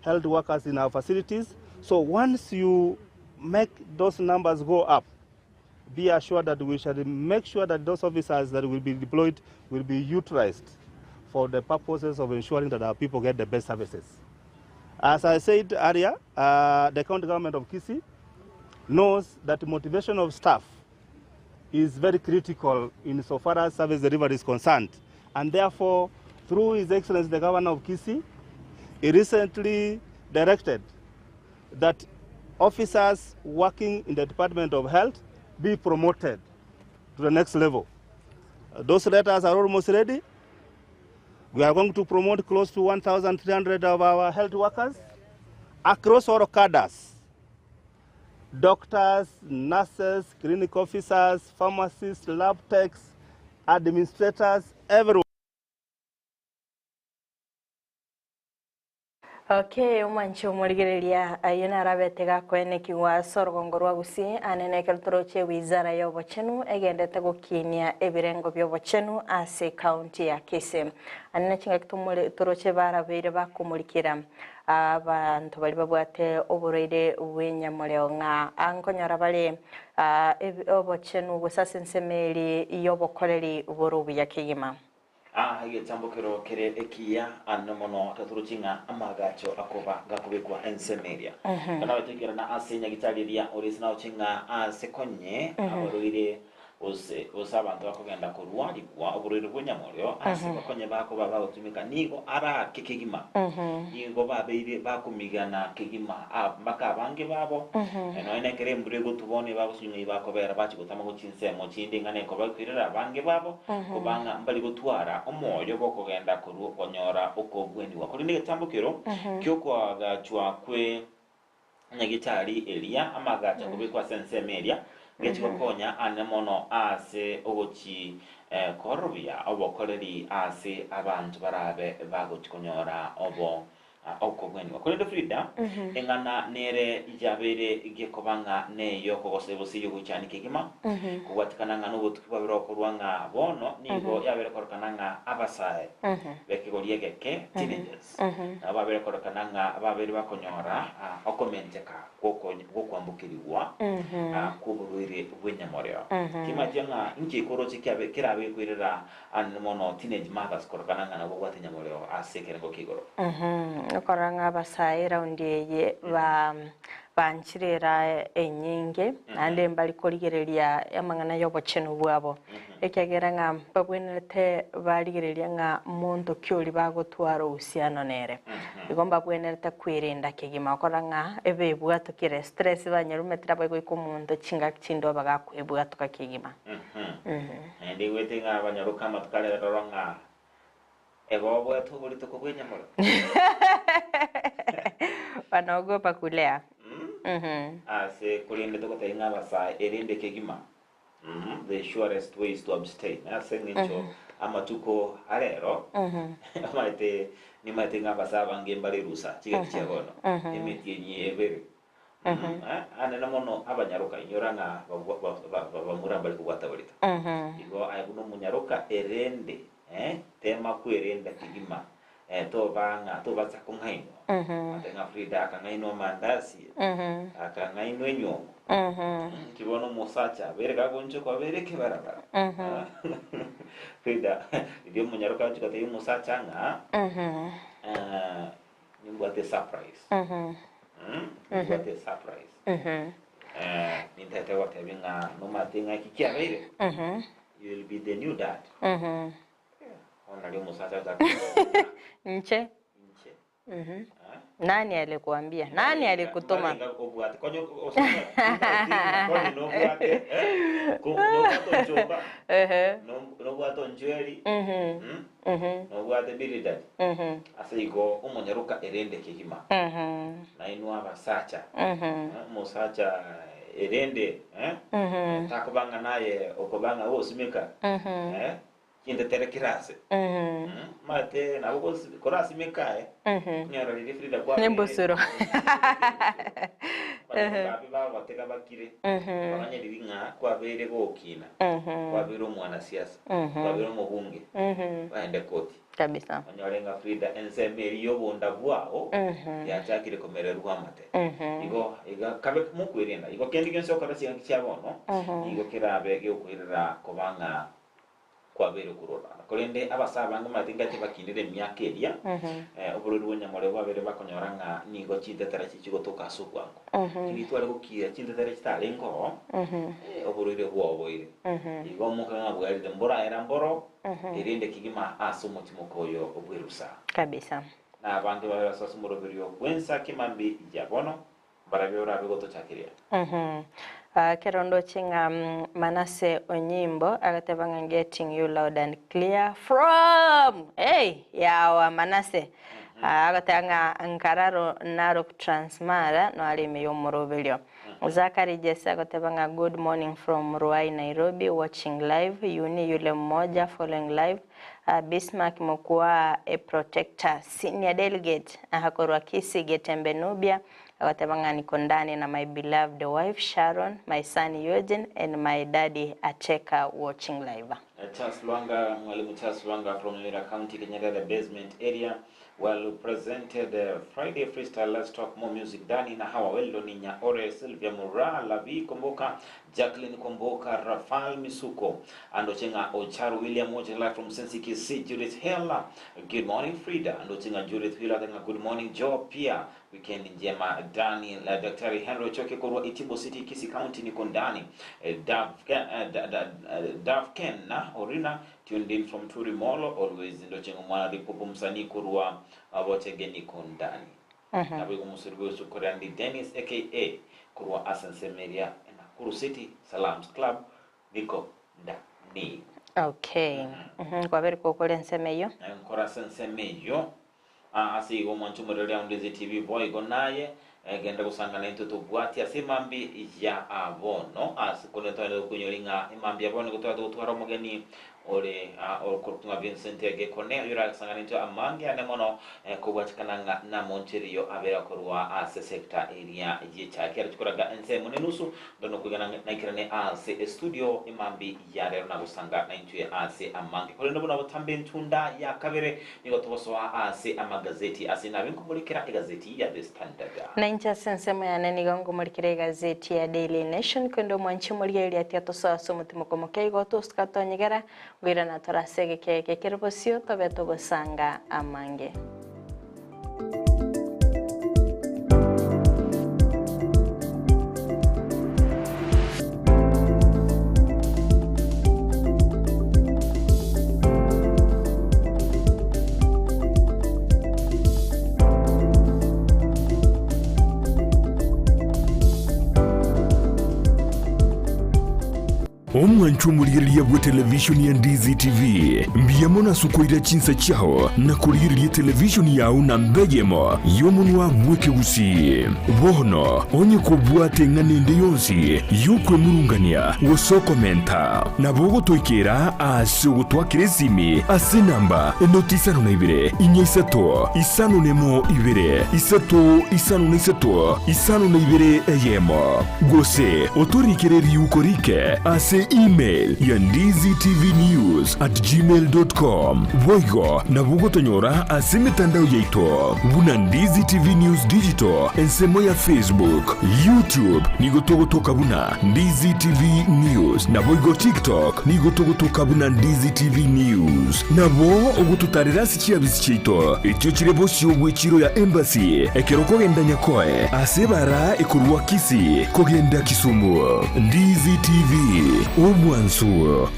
health workers in our facilities. So once you make those numbers go up, be assured that we shall make sure that those officers that will be deployed will be utilized for the purposes of ensuring that our people get the best services. As I said earlier, uh, the county government of Kisii knows that motivation of staff is very critical insofar as service delivery is concerned. And therefore, through His Excellency the Governor of Kisii, he recently directed that officers working in the Department of Health be promoted to the next level. Those letters are almost ready. We are going to promote close to 1,300 of our health workers across all cadres doctors, nurses, clinic officers, pharmacists, lab techs, administrators, everyone. Okay, omwanche omorigereria ayio narabete gakoenekigwa ase orogongo rwa Gusii ane nekero toroche wizara y'obochenu egendete gokinia ebirengo bi'obochenu ase ekaunti ya Kisii. Ane ne chingaki tomore toroche barabeire bakomorikera abanto baria babwate oborwaire bw'enyamoreo ng'a nkonyora bare obochenu gose ase ensemo eria y'obokoreri bore obuya kegima. Aa egetambokero kere ekiya ande mono tatorochi ng'a amaagacho akoba gakobekwa ensemo eria. Kanagotegerana ase nyagitari eria ore ase naroche ng'a aase konye abarwaire gose gose abanto bakogenda korwarigwa oborwaire bw'enyamoreo ase bakonye bakoba bagotumeka nigo araake kegima. Nigo babeire bakomigana kegima a mpaka abange babo nonya nekero embura egotwa bono ebagosinywa ng'a ibakobera bachia gotama gochia chinsemo chinde ng'a nekobakwirera abange babo kobang'a mbari gotwara omoyo bw'okogenda korwa konyora okobwenigwa. Korende egetambokero ki'okoagachwa kwe nyagitari eria, amagacho akobekwa ase ensemo eria, ngechi gokonya ane mono ase ogochi korobia obokoreri ase abanto barabe bagochi konyora obo okobwenigwa. Korende Frida, eng'ana nere yabeire gekoba ng'a ney'okogosa gose ey'ogoichania kegima, kobwatikana ng'a nobotuki bwabere okorwa ng'a bono nigo yabeire kororekana ng'a abasae b'ekegori egeke, teenagers, nabo babeire kororekana ng'a babeire bakonyora okomenteka gw'okwambokerigwa kw'oborwaire bw'enyamoreo. Timanyeti ng'a inki koroche kiabe kerabe gekoirera Aande mono teenage mothers korokana ng'a nabwo babwate nyamorero ase ekerengo kia igoro. Okorora ng'a abasae eraundi eye ba banchire era enyinge naende mbari korigereria amang'ana y'obochenu bwabo ekiagera ng'a mbabwenerete barigereria ng'a monto ki oria bagotwara uhusiano nere. Igo mbabwenerete kwerenda kegima okorora ng'a ebebwatokire stress banyerumetire abae goika omonto chingaki chinde obe gakwebwatoka kegima. Naende igwete ng'a abanyaroka amatuko aria rora ng'a eboboete oborituko bw'enyamorero. Wanaogopa kulea. Ase korende togotebia ng'a abasae erende kegima, the surest way is to abstain ase eng'encho amatuko arero omanyete nimaete ng'a abasae abange mbare rusa chigaki chia bono emetienyi ebere Anene mono abanyaroka, inyora ng'a bamura mbare kobwata borito. Igo aye buna omonyaroka erende, tema kwerenda kegima, toba ng'a tobasa kong'ainwa. Ate ng'a Frida akang'ainwa amandasi, akang'ainwa enyongo. Inki bono omosacha abeire gagonchoka abeire ekebarabara. Frida, riria omonyaroka agochia gotebia omosacha ng'a Nimbwate esurprise. Nimbwate esurprise. Eh, nintagete gotebia ng'a nomanyete ng'a eki kiabeire? You will be the new dad. Bono nario omosacha agochaka kogamba ng'a Inche. inche. Eh? Nani alikuambia? Nani alikutuma? Mbarenga obwate konya osomete konya nobwate eh? Ko- nobwate onchomba Ehe. nobwate onchweri Nobwate Bilidadi, ase igo omonyaroka erende kegima, nainwe abasacha, omosacha erende, takoba ng'a naye okoba ng'a ogosimeka chintetere kera ase. Omanyete nabo korasimeke aye, onyore riria Frida kwabeire Embusuro. Abanyaroka bagotega bakire, baganye riria ng'a kwabeire gokina, kwabeire omwanasiasa. Twabere omobunge, baende koti. Kabisa. Onyore ng'a Frida ensemo eria y'obonda bwao yachakire komererwa amate. Igo iga kabe mokwerenda. Igo kende gionsi okora chingaki chia bono, nigo kerabe gegokoirera koba ng'a. Kwabeire okororana. Korende abasae abange omanyete ngaki bakinire emiaka eria, oborwaire bwa nyamoreo bwabeire bakonyora ng'a nigo chintetera chiria chigotoka ase obwango. Lakini tware gokira chintetera chitarenge oo, oborwaire bwoboire. Igo omoke ng'a bwarire mboraera mboro, erinde kegima ase omotimoko oyo bw'erusa. Kabisa. Na abange babe ase omoroberio bw'ensa kimambia ya bono, Mbarabio orabe gotochakeria. Ekero ndoche ng'a Manasseh Onyimbo agateba ng'a getting you loud and clear from hey yawa Manasseh agateba ng'a nkararo Narok Transmara noare ime y'omoroberio. Zachary Jesse agoteba ng'a good morning from Ruai Nairobi watching live Yuni yule mmoja following live Bismarck Mokua a protector senior delegate korwa Kisii Getembe Nubia Agoteba ng'a niko ndani na my beloved wife Sharon, my son Eugene and my daddy Ateka watching live. Charles Lwanga, Mwalimu Charles Lwanga from Nyamira County, Kenyerere Basement area, well presented Friday Freestyle, let's talk more music, Danny na Hawa Weldon Nyaore, Sylvia Mura, Lavi Komboka, Jacqueline Komboka, Rafael Misuko, andoche ng'a Ocharo William watching live from Sensi Kisii, Judith Hela, good morning Frida, andoche ng'a Judith Wheeler, ng'a good morning Joe Pia, Weekend njema Daniel Daktari Henry Ochoke korwa Itibo City Kisii County niko ndani Dav Ken na Orina tuned in from Turi Molo always ndoche ng'a omwana Ripopo msanii korwa Bochege niko ndani Naboigo omosori bwe koria ndi Dennis aka korwa ase ensemo eria Nakuru City Salams Club niko ndani. Okay. Kwabere gokora ensemo eyio. Nkore ase ensemo eyio. Ase igo omwanche omorero ya Ondizi TV boigo naye genda gosangana intwe tobwatie ase emambi ya bono ase kone twaende gokoinyori ng'a emambi ya bono nigo twagete gotwara omogeni ore okorokwa ng'a Vincent Egekone oyo orasangane intwe amange ane mono kobwatikana ng'a namoncherio abere akorwa ase sector eria y'echae kero chikoraga ensemo nenusu ndono koigana naikerane ase estudio emambi ya rero nagosanga naintwe ase amange korende buna botambe entunda ya kabere Nigo togosoa ase amagazeti ase nabe nkomorikera egazeti ya The Standard. Na inche ase ensemo yane nigo nkomorikera egazeti ya Daily Nation, korende omwanchi omorigereria tiga tosoe ase omotimoko moke igo tosuka tonyegera, ngoirana tore ase egeka eke kere bosio tobe togosanga amange. Omwancho omorigereria bw'etelevishoni ya Ndizi TV, mbuya mono ase okoira chinsa chiao na korigereria etelevishoni yao namba eyemo y'omonwa bw'ekegusii. Bono onye kobwate eng'ana ende yonsi y'okwemurungania gose okomenta, nabo ogotoikera ase ogotwakera esimi ase enamba enoti isano na ibere, inya isato, isano nemo ibere, isato isano na isato, isano na ibere eyemo. Gose otorikere riuko rike ase email ya ndizitvnews@gmail.com. Boigo nabo ogotonyora ase emetandao yaito buna Ndizi TV News Digital ensemo ya Facebook, YouTube nigo togotoka buna Ndizi TV News naboigo TikTok nigo togotoka buna Ndizi TV News. Nabo ogototarera ase chiabisi chiaito echio chire bosio bw'echiro ya Embassy ekero okogenda Nyakoe ase ebara ekorwa Kisii kogenda Kisumu. Ndizi TV, obwansu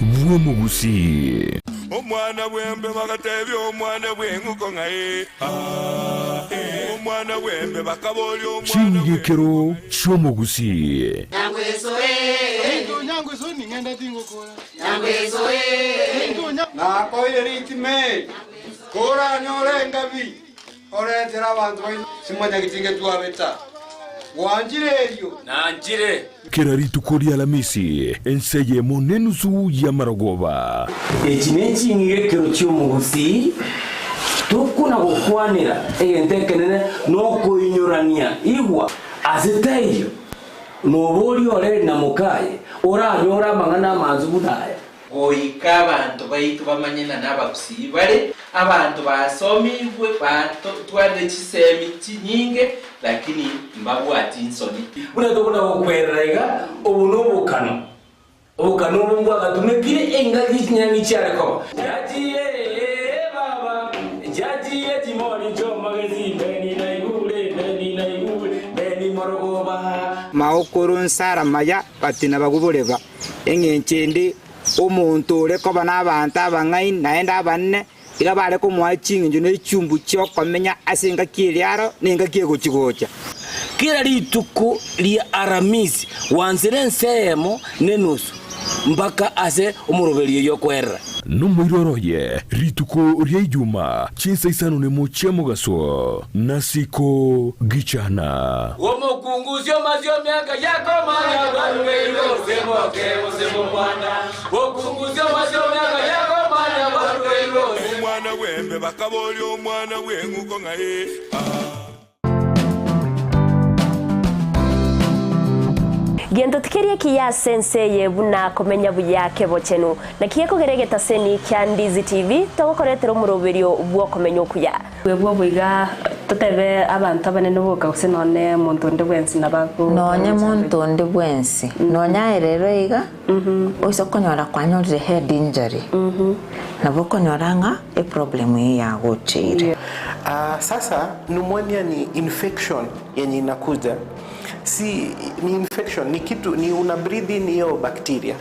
bw'omogusii. Omwana bw'embe bagatebia omwana bw'eng'uko ng'a ee, aa, ee. Omwana bw'embe bakaboria omwana bw'eng'uko. Ching'igekero chi'omogusii. Nakoire ritime, koranyore engabi, oretere abanto baino simanyageti ngetwabeta. Gwanchire erio? Nanchire. Kera rituko ri'Alamisi, ense eyemo nenusu y'amarogoba. Echi neching'igekero chi'omogusii, tokona gokwanera egento ekenene nokoinyorania igwa ase taiyo noboria ore na mokaye oranyore amang'ana amansu buna aya. Goika abanto baito bamanye ng'a nabagusii bare, abanto basomigwe, batwarire chisemi chinyinge, lakini mbabwati nsoni. Buna tokona gokwerera iga, obo nobokano. Obokano obo mbwagatumekire engaki chinyang'i chiare koba. Jajiye baba, jajiye chimoni chi'omogesi, Beni naigure, Beni naigure, Beni morogoba. Maokoro nsara maya batina baguboreba, engencho ende omonto ore koba nabanto abang'aini naende abanene, iga bare komoa ching'encho ne chumbu chi'okomenya ase engaki eria aro na engaki egochi-gocha. Kera rituko ria Aramisi gwansire ense eyemo nenusu mpaka ase omoroberio oyio okwerera. Nomoiroro oye rituko ria Ijuma chinsa isano nemo chia mogaso, nasiko gichana. Omokungusia omasio emiaka yakomanya barueirwe gose moke gose momwana. Okungusia omasio emiaka yakomanya barueirwe gose. Omwana bw'embe bakaboria omwana bw'eng'uko ng'ai? Ah. Gento tikeri ekiya ase ense eye buna komenya buya kebochenu. Naki gekogera egetaseni kia Ndizi TV togokoretera omoroberio bw'okomenya okuya. Bwebwo boiga totebe abanto abanene boka gose nonye monto onde bwensi nabo ago Nonye monto onde bwensi, nonye aye rero iga, oise okonyora kwanyorire head injury, nabo okonyora ng'a eproblem eyio yagocheire. Sasa pneumonia ni infection yenye inakuja si ni infection ni kitu ni una breathe in hiyo bacteria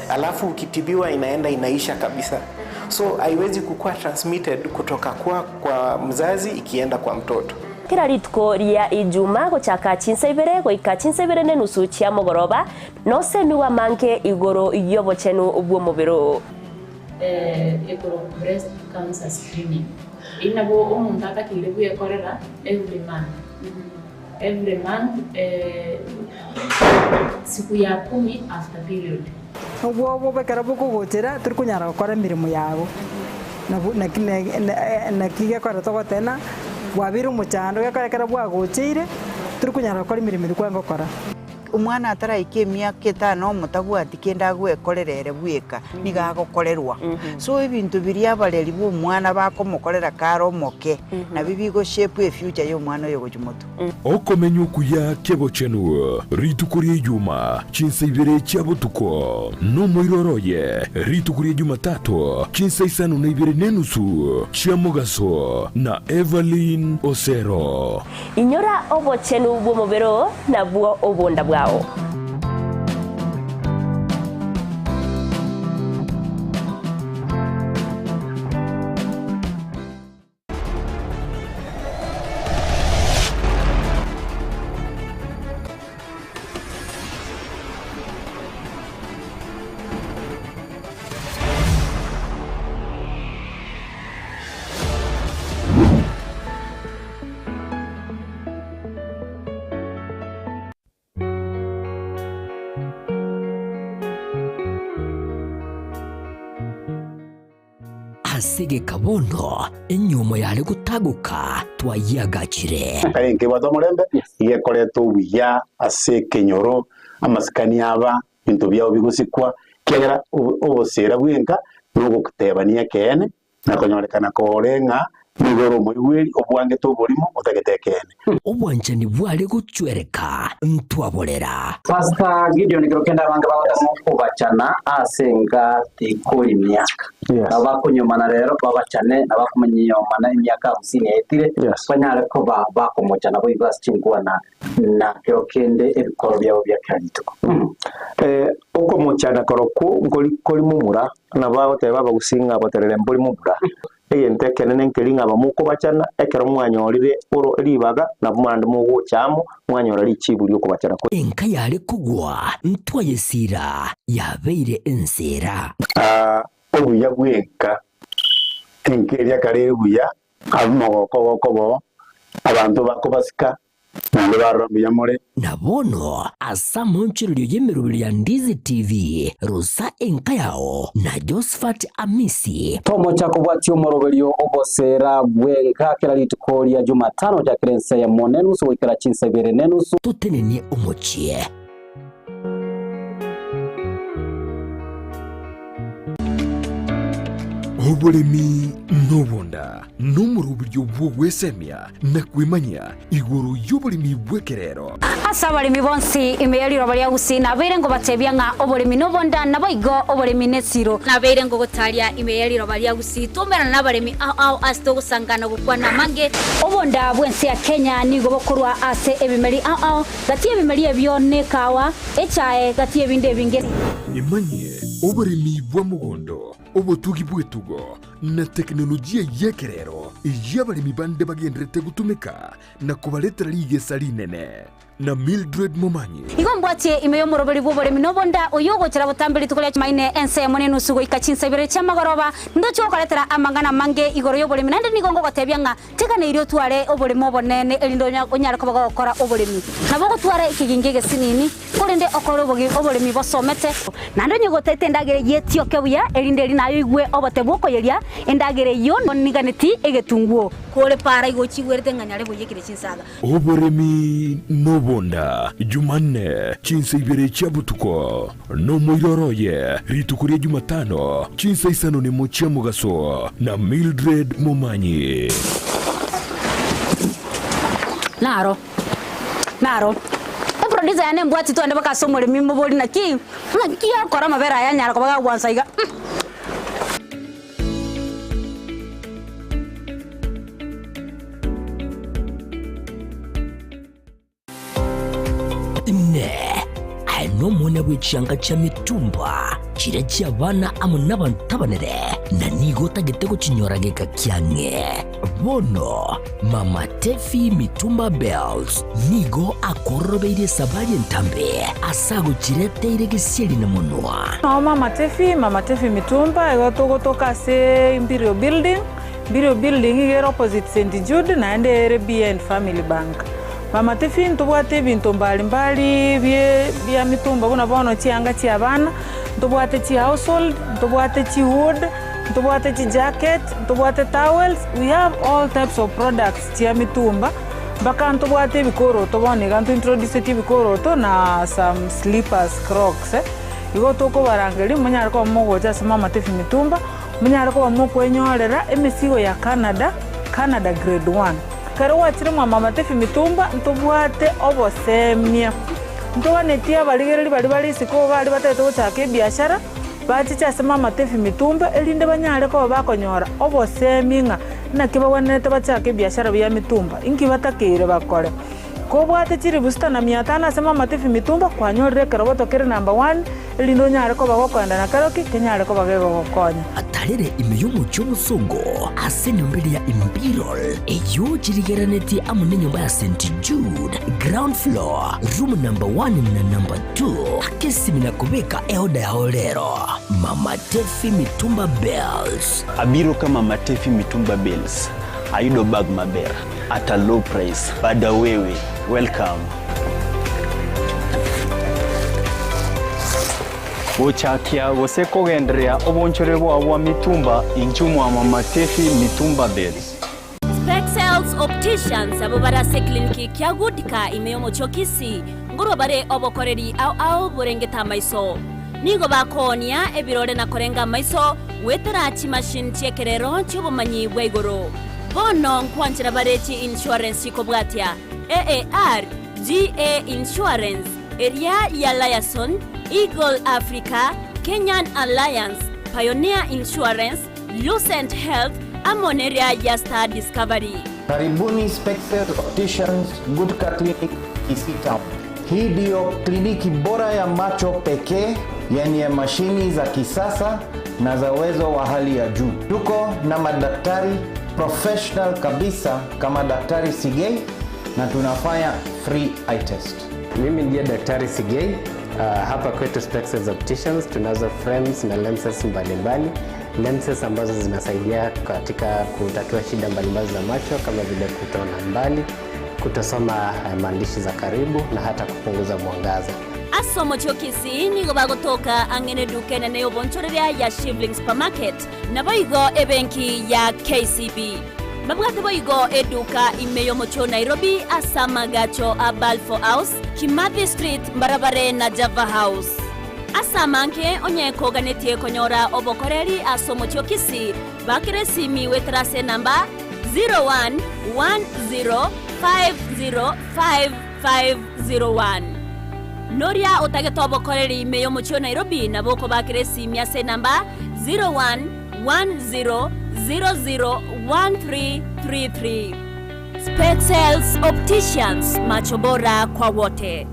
alafu ukitibiwa inaenda inaisha kabisa so haiwezi kukua transmitted kutoka kwa, kwa mzazi ikienda kwa mtoto. Kera rituko ria Ijuma gochaka chinsa ibere goika chinsa ibere nenusu chia mogoroba, nosemigwe amange igoro y'obochenu bw'omobere oo. Ekorokwa breast cancer screening. Eyio nabo omonto atakeire bwekorera every month, every month siku ya kumi after period. Obwoba obo ekero bokogochera tori konyara gokora emeremo yago, nabo naki naki gekogera togoteba ng'a bwabeire omochando gekogera ekero bwagocheire tori konyara gokora emeremo eria kwarenge gokora. Omwana ataraika emiaka etano omotabwati kende agwekorera ere bweka, nigo agokorerwa. So ebinto biria abareri ba omwana bakomokorera kare omoke, nabio bigo shape efuture ya omwana oyo gochia motwe. Okomenya okuya kebochenu rituko ria Ijuma chinsa ibere chia botuko, nomoiroro oye rituko ria Jumatato chinsa isano na ibere nenusu chia mogaso na Evelyn Osero. Inyora obochenu bw'omobere oo, nabwo obonda bwao. Ase egeka bono enyiomo yare gotagoka twayiagachire. Kare nkebwate omorembe, iga ekoreta obuya ase ekenyoro, amasikani aba, ebinto biao bigosikwa, ekiagera obosera bwenka nogotebania ekeene, Na konyorekana kore ng'a nigo ore omoigweri, obwangete oborimo, otagete ekeene. Obwanchani bware gochwereka ntwaborera. Pastor Gideon kero kende abange bagotema okobachana ase enga tikori miaka. Nabo bakonyomana rero babachane na bakomonyomana emiaka hamsini yaetire banyare koba bakomochana boigo ase chinkwana na kero kende ebikoro biabo bia kera rituko. Okomochana korokwo nkori kori momura, nabo agoteba abagusii ng'a boterere mbori momura. Egento ekenene nkeri ng'a abamokobachana, ekero mwanyorire oro ribaga, nabo naende mogocha amo, mwanyora richibu ri'okobachana kwe. Enka yare kogwa ntwayesiira, yabeire enseera. Obuya bw'enka, enka eria kare ere buya, abwo omogoko ogokoba oo, abanto bakobasika, Naende barora mbuya more. Na bono ase amonchorerio y'emeroberio ya Ndizi TV, rosa enka yao na Josphat Amisi. Tomocha kobwatia omoroberio oboseera bw'enka kera rituko ria Jumatano gochakera ensa eyemo nenusu goikera chinsa ibere nenusu. Totenenie omochie. Oboremi nobonda nomoroberio bw'ogwesemia na kwemanyia igoro y'oboremi bw'ekerero. Ase abaremi bonsi ime ye riroba ria Gusii nabeire ngobatebia ng'a oboremi nobonda, naboigo oboremi nesiro. Nabeire ngogotaria ime ye riroba ria Gusii twaumerana nabaremi ao ao ase togosangana gokwana amange. Obonda bw'ense ya Kenya nigo bokorwa ase ebimeri ao ao, gati y'ebimeri ebio nekawa, echae, gati y'ebinde ebinge. Emanyie oboremi bwa mogondo, obotugi bw'etugo, na tekinolojia y'ekerero eyio abaremi bande bagendererete gotumeka na kobaretera rigesa rinene. Na Mildred Momanyi. Igo mbwatie ime y'omoroberi bw'oboremi nobonda, oyio ogochera botambe rituko ria Chumaine ensemo nenusu goika chinsa ibere chi'amagoroba, ndoche gokoretera amang'ana amange igoro y'oboremi, naende nigo ngogotebia ng'a teganeirie otware oboremo obonene, erinde onyare koba gogokora oboremi. Nabo ogotwara ekegingi egesinini, korende okore oboremi bosomete. Naende onye gotaete endagera eyio etioke buya, erinde eri naye oigwe obote bw'okoyeria endagera eyio, niganeti egetunguo. Kore para igo ochigwerete ng'a nyare boyekire chinsaga. Oboremi nobonda, Jumanne, chinsa ibere chia botuko, nomoiroro oye, rituko ria Jumatano, chinsa isano nemo chia mogaso, na Mildred Momanyi. Naro, naro. Eproducer yane embwati twende mpaka ase omoremi mobori naki, naki akora amabere aya anyare koba gagwansa iga. Inee! Aye nomwana bwe chianga chia mitumba, chiria chi'abana amo nabanto abanene, na nigo otagete gochinyora geka kiang'e? Bono Mama Tefi Mitumba Bells nigo akororobeirie esabari entambe ase agochireteire gesieri na monwa. Nao Mama Tefi, Mama Tefi Mitumba, igo togotoka ase Imperial Building, Imperial Building iga ere opposite St Jude naende ere behind Family Bank. Mama Tefi ntobwate ebinto mbali mbali bie bia mitumba buna bono chianga chia abana, ntobwate chi household, ntobwate chi hood, Ntobwate chijacket, ntobwate towels, we have all types of products chia mitumba, mpaka ntobwate ebikoroto bono iga ntointroducetie ebikoroto na some slippers, crocs. Igo tokobarangeria monyare koba mogocha ase Mama Tefi Mitumba, monyare koba mokwenyorera emesigo ya Canada, Canada grade one. Ekero gwachire mwa Mama Tefi Mitumba ntobwate obosemia, ntoganetie abarigereria baria bare isiko iga aria batagete gochaka ebiashara, Bachiche ase mamatebi mitumba, erinde banyare koba bakonyora obosemi ng'a naki bagwenerete bachake ebiashara bia mitumba, inki batakeire bakore. Kobwate chilifu sita na mia tano ase mamatebi mitumba, kwanyorire ekeroboto kere number one, erinde onyare koba gokoenda na keroki kenyare koba gegogokonya. Atarere ime y'omochie omosongo ase enyomba eria ya Imperial, eyio chirigerenetie amo nenyomba ya St Jude, ground floor, room number one na number 2 akesimi na kobeka eoda yao rero. Mama Tefi Mitumba Bales. Abiro ka Mama Tefi Mitumba Bales ayudo bag maber at a low price bada wewe welcome. Gochakia gose kogendereria obonchore bwao bwa mitumba inchuo mwa Mama Tefi Mitumba Bales. Spexels Opticians abwo bare ase ecliniki kia Goodka ime y'omochie o Kisii ngorwa bare obokoreri ao ao borengete amaiso. Nigo bakoonia ebirore na korenga amaiso goetera chimachine chi'ekerero chi'obomanyi bwa igoro. Bono nkwanchera bare chi insurance chikobwatia AAR, GA Insurance, eria ya Liaison, Eagle Africa, Kenyan Alliance, Pioneer Insurance, Lucent Health, amo neria ya Star Discovery. Karibuni Spectre Opticians Gutka Clinic Kisii Town. Hii ndiyo kliniki bora ya macho pekee yenye mashini za kisasa na za uwezo wa hali ya juu. Tuko na madaktari professional kabisa kama Daktari Sigei na tunafanya free eye test. Mimi ndiye Daktari Sigei. Hapa kwetu Spexels Opticians tunazo frames na lenses mbalimbali, lenses ambazo zinasaidia katika kutatua shida mbalimbali za macho kama vile kutoona mbali, kutosoma maandishi za karibu na hata kupunguza mwangaza. Ase omochie o Kisii nigo bagotoka ang'e neduka enene y'obonchoreria ya Shivling Supermarket, naboigo ebenki ya KCB. Babwate boigo eduka ime y'omochie o Nairobi ase amagacho a Balfour House, Kimathi Street, mbarabare na Java House. Ase amange onye koganetie konyora obokoreri ase omochie o Kisii, Bakera esimi goetera ase enamba 0110505501. Noria otagete obokoreri ime y'omochie o Nairobi nabo okobakera esimi ase enamba 0110001333. Specsales Opticians, macho bora kwa wote.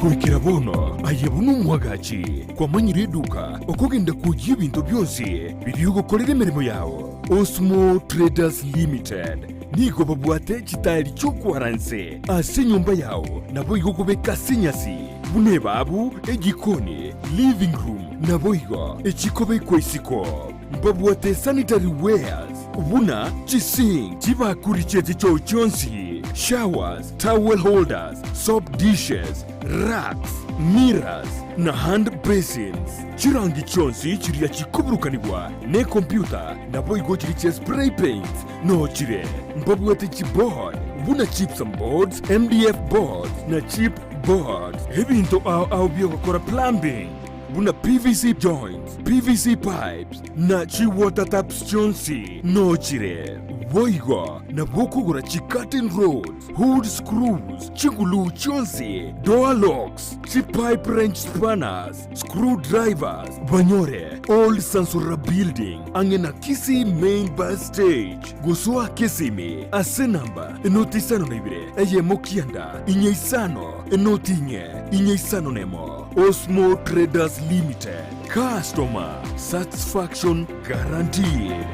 Goikera bono aye buna omwagachi kwamanyire eduka okogenda kwoyia ebinto bionsi biria ogokorera emeremo yao. Osmo Traders Limited nigo babwate chitaeri chi'okwara nse ase enyomba yao naboigo kobeka ase enyasi buna ebabu, ejikoni, living room naboigo echikobekwa isiko. Mbabwate sanitary wares buna chisink, chibakuri chie chichoo chionsi, showers, towel holders, soap dishes, racks, mirrors na hand basins. Chirangi chionsi chiria chikoburukanigwa nekompyuta naboigo chiria chia spray paints noo chire. Mbabwate chiboard buna gypsum boards, MDF boards na chip boards. Ebinto ao ao biogokora plumbing buna PVC joints, PVC pipes, na chi-water taps chionsi nochire. Boigo nabwo okogora chi-curtain rods, hood screws, chiguluu chionsi, door locks, chi-pipe wrench spanners, screw drivers, banyore Old Sansora Building ang'e na Kisii Main Bus Stage. Gosoa Kisimi ase namba enoti isano na ibere eyemo kianda inye isano enoti inye inye isano nemo. Osmo Traders Limited, Customer Satisfaction Guaranteed.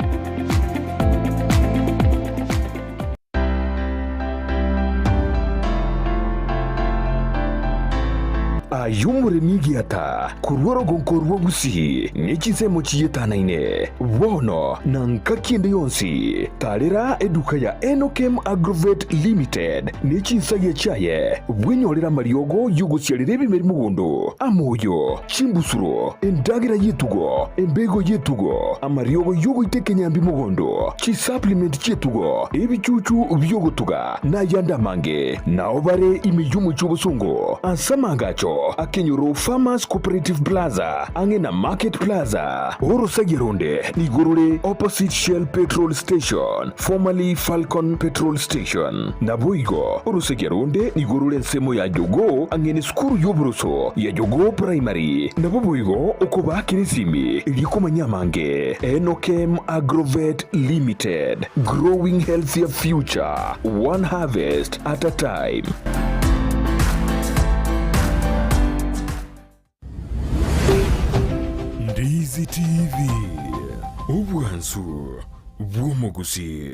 Aye omoremi egiata korwa orogonko rwa Gusii ne chinsemo chietanaine, bono na ngaki ende yonsi, tarera eduka ya Enokem Agrovet Limited ne chinsagia chiaye, bwenyorere amariogo y'ogosiarera ebimeri mogondo, amoyo, chimbusuro, endagera y'etugo, embego y'etugo, amariogo y'ogoita ekenyambi mogondo, chisupplement chi'etugo, ebichuchu bi'ogotuga, na ayande amange. Nao bare ime y'omochie obosongo, ase amaagacho akenyoro Farmers Cooperative Plaza, ang'e na Market Plaza. Orosagia ronde nigo rore opposite Shell Petrol Station, formerly Falcon Petrol Station. Naboigo orosagia ronde nigo rore ensemo ya Jogoo ang'e nesukuru y'oboroso ya Jogoo Primary. Nabo boigo okobaakera esimi erio komanya amange. Enokem Agrovet Limited, growing healthier future, one harvest at a time. Ndizi TV, obwansu bw'omogusii.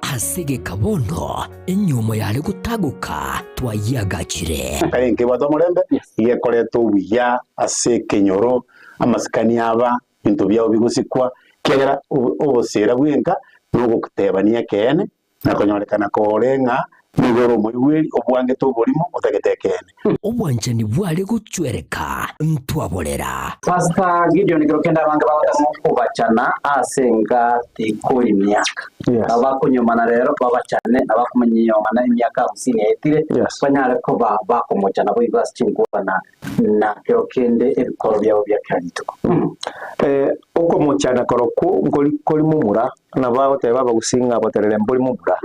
Ase egeka bono enyiomo yare gotagoka twayiagachire. Kare nkebwate omorembe, igekoreta obuya ase ekenyoro, amasikani aba, ebinto biao bigosikwa, ekiagera oboseera bwenka nogotebania ekeene, na konyorekana kore ng'a nigo ore omoigweri obwangete oborimo otagete ekeene. Obwanchani bware gochwereka ntwaborera. Pastor Gideon kero kende abange bagotema okobachana ase enga tikori miaka. Nabo bakonyomana rero babachane na bakomanyomana emiaka hamsini yaetire banyare koba bakomochana boigo ase chinkwana na kero kende ebikoro biabo bia kera rituko. Okomochana korokwo nkori kori momura, nabo agoteba abagusii ng'a boterere mbori momura.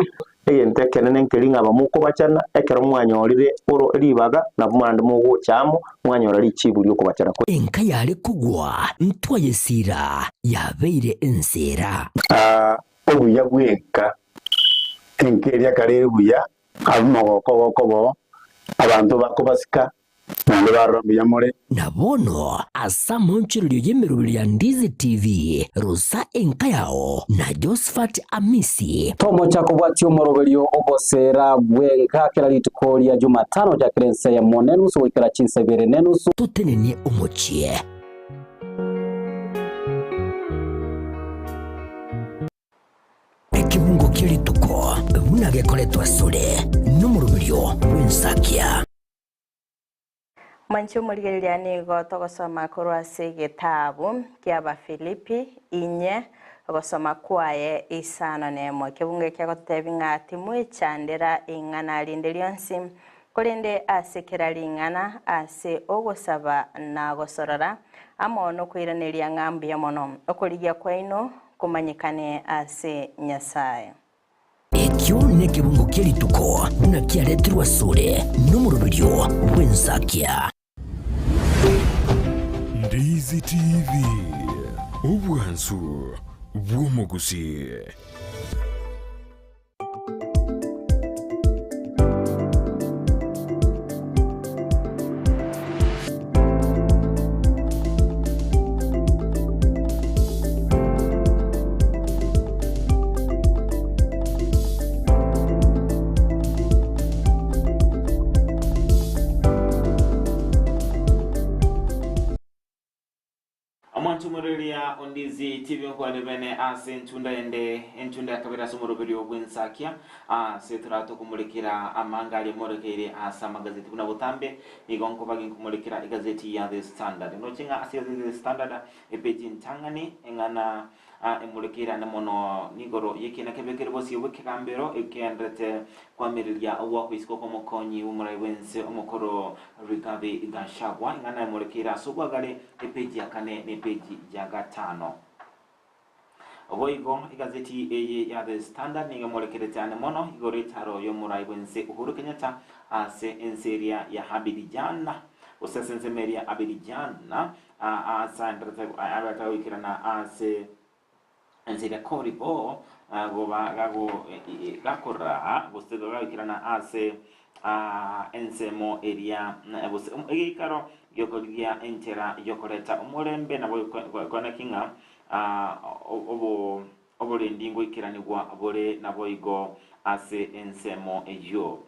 Egento ekenene nkeri ng'a abamokobachana, ekero mwanyorire oro ribaga, nabo naende mogocha amo, mwanyora richibu ri'okobachana kwe. Enka yare kogwa ntwayesiira, yabeire enseera. Obuya bw'enka, enka eria kare ere buya, abwo omogoko ogokoba oo, abanto bakobasika, Naende barora mbuya more. Na bono ase amaonchorerio y'emeroberio ya Ndizi TV, rosa enka yao na Josephat Amisi. Tomocha kobwatia omoroberio oboseera bw'enka kera rituko ria Jumatano gochakera ensa eyemo nenusu goikera chinsa ibere nenusu. Totenenie omochie. Ekebungo kie rituko buna gekoretwa asore nomoroberio bw'ensakia. Mwanche omorigereria nigo togosoma korwa ase egetabu ki'Abafilipi inye, Ogosoma kwaye isano nemo. Ekebungo eke agototebi ng'a timwechandera ing'ana rinde rionsi, korende ase kera ring'ana ase ogosaba na gosorora, amo nokoiraneria ng'a mbuya mono, okorigia kwaino komanyekane ase Nyasae. Ekio nekebungo kie rituko buna kiaretirwe asore nomoroberio bw'ensakia. Ndizi TV, obwansu bw'omogusii. Omonto omoreria o Ndizi TV nkwane bene ase entunda ende, entunda ya kabere ase omoroberio bw'ensakia, ase toratokomorekera amanga aria morekeire ase amagazeti buna botambe, nigo nkoba ginkomorekera egazeti ya The Standard. Ndoche ng'a ase egazeti ya The Standard, epeji entang'ani eng'ana Emorekeire ande mono nigoro y'ekiina kebekire bosio bw'ekegambero ekegendererete koamereria ogwakwa isiko kw'omokonyi bw'omorai bw'ense omokoro Rigathi Gachagua. Ing'ana emorekeire ase obwagare epeji ya kane na epeji ya gatano. Boigo egazeti eye ya The Standard nigo emorekerete ande mono igoro y'etaro y'omorai bw'ense Uhuru Kenyatta ase ense eria ya Abidjan gose ase ensemo eria Abidjan Aasaenderete abete goikerana ase ense eria Koribo, goba gakoraa gose gagoikerana ase ensemo eria gose egeikaro gi'okorigia enchera y'okoreta omorembe, nabo koeneki ng'a oborendi ngoikeranigwa bore naboigo ase ensemo eyio.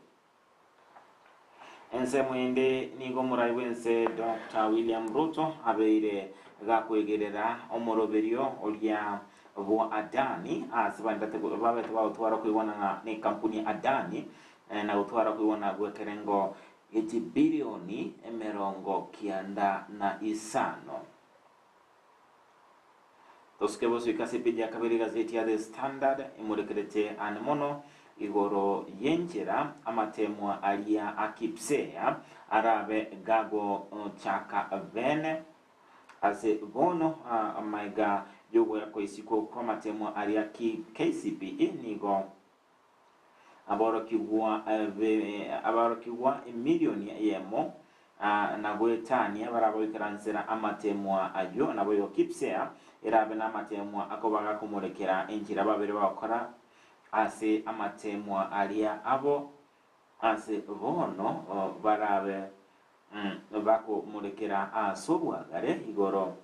Ensemo ende nigo omorai bw'ense Doctor William Ruto abeire gakwegerera omoroberio oria bwa Adani ase bandete babete bagotwara okoigwanana ne ekampuni ya Adani na gotwara okoigwana gw'ekerengo gie chibilioni 95. Tosuke bosuike ase epeji ya kabere egazeti ya The Standard emorekerete ane mono igoro y'enchera amatemwa aria a Kipsea arabe gagochaka bene. Ase bono amaiga y'ogoakwa isiko kw'amatemwa aria KCPE nigo Aborokigwa aborokigwa emilioni eyemo na goetania baragoikaransera amateemwa ayio, naboigo Kipsea erabe namateemwa akoba gakomorekera enchera babere bagokora ase amateemwa aria abo ase bono barabe bakomorekera as'obwagare igoro.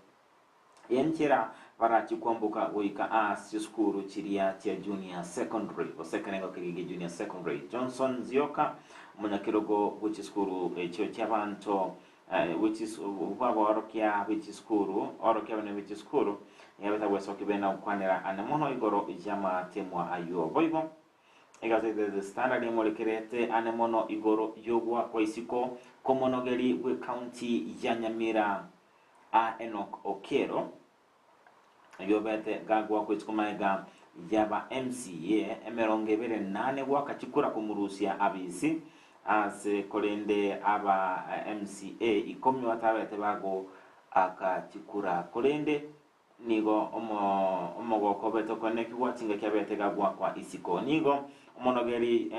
Enchera barachie kwamboka goika ase chisukuru chiria chia Junior Secondary gose ekerengo keria gia Junior Secondary. Johnson Nzioka, omonyakerogo bwe chisukuru echio chiabanto bw'abaorokia be chisukuru, orokia abanene be chisukuru, nigo abete agwesokia bene na gokwanera ane mono igoro y'amatemwa ayio. Boigo egazeti ya The Standard emorekerete ane mono igoro y'ogoakwa isiko kw'omonogeri bw'ecounty ya Nyamira A Enock Okello, oyio obete gagwa gochia komaega yaba MCA 24 goaka chikura komorusia abisi ase korende aba MCA ikomi batabete bagoaka chikura korende Nigo omogoko obete okoenekigwa chingaki abete gagoakwa isiko. Nigo omonogeri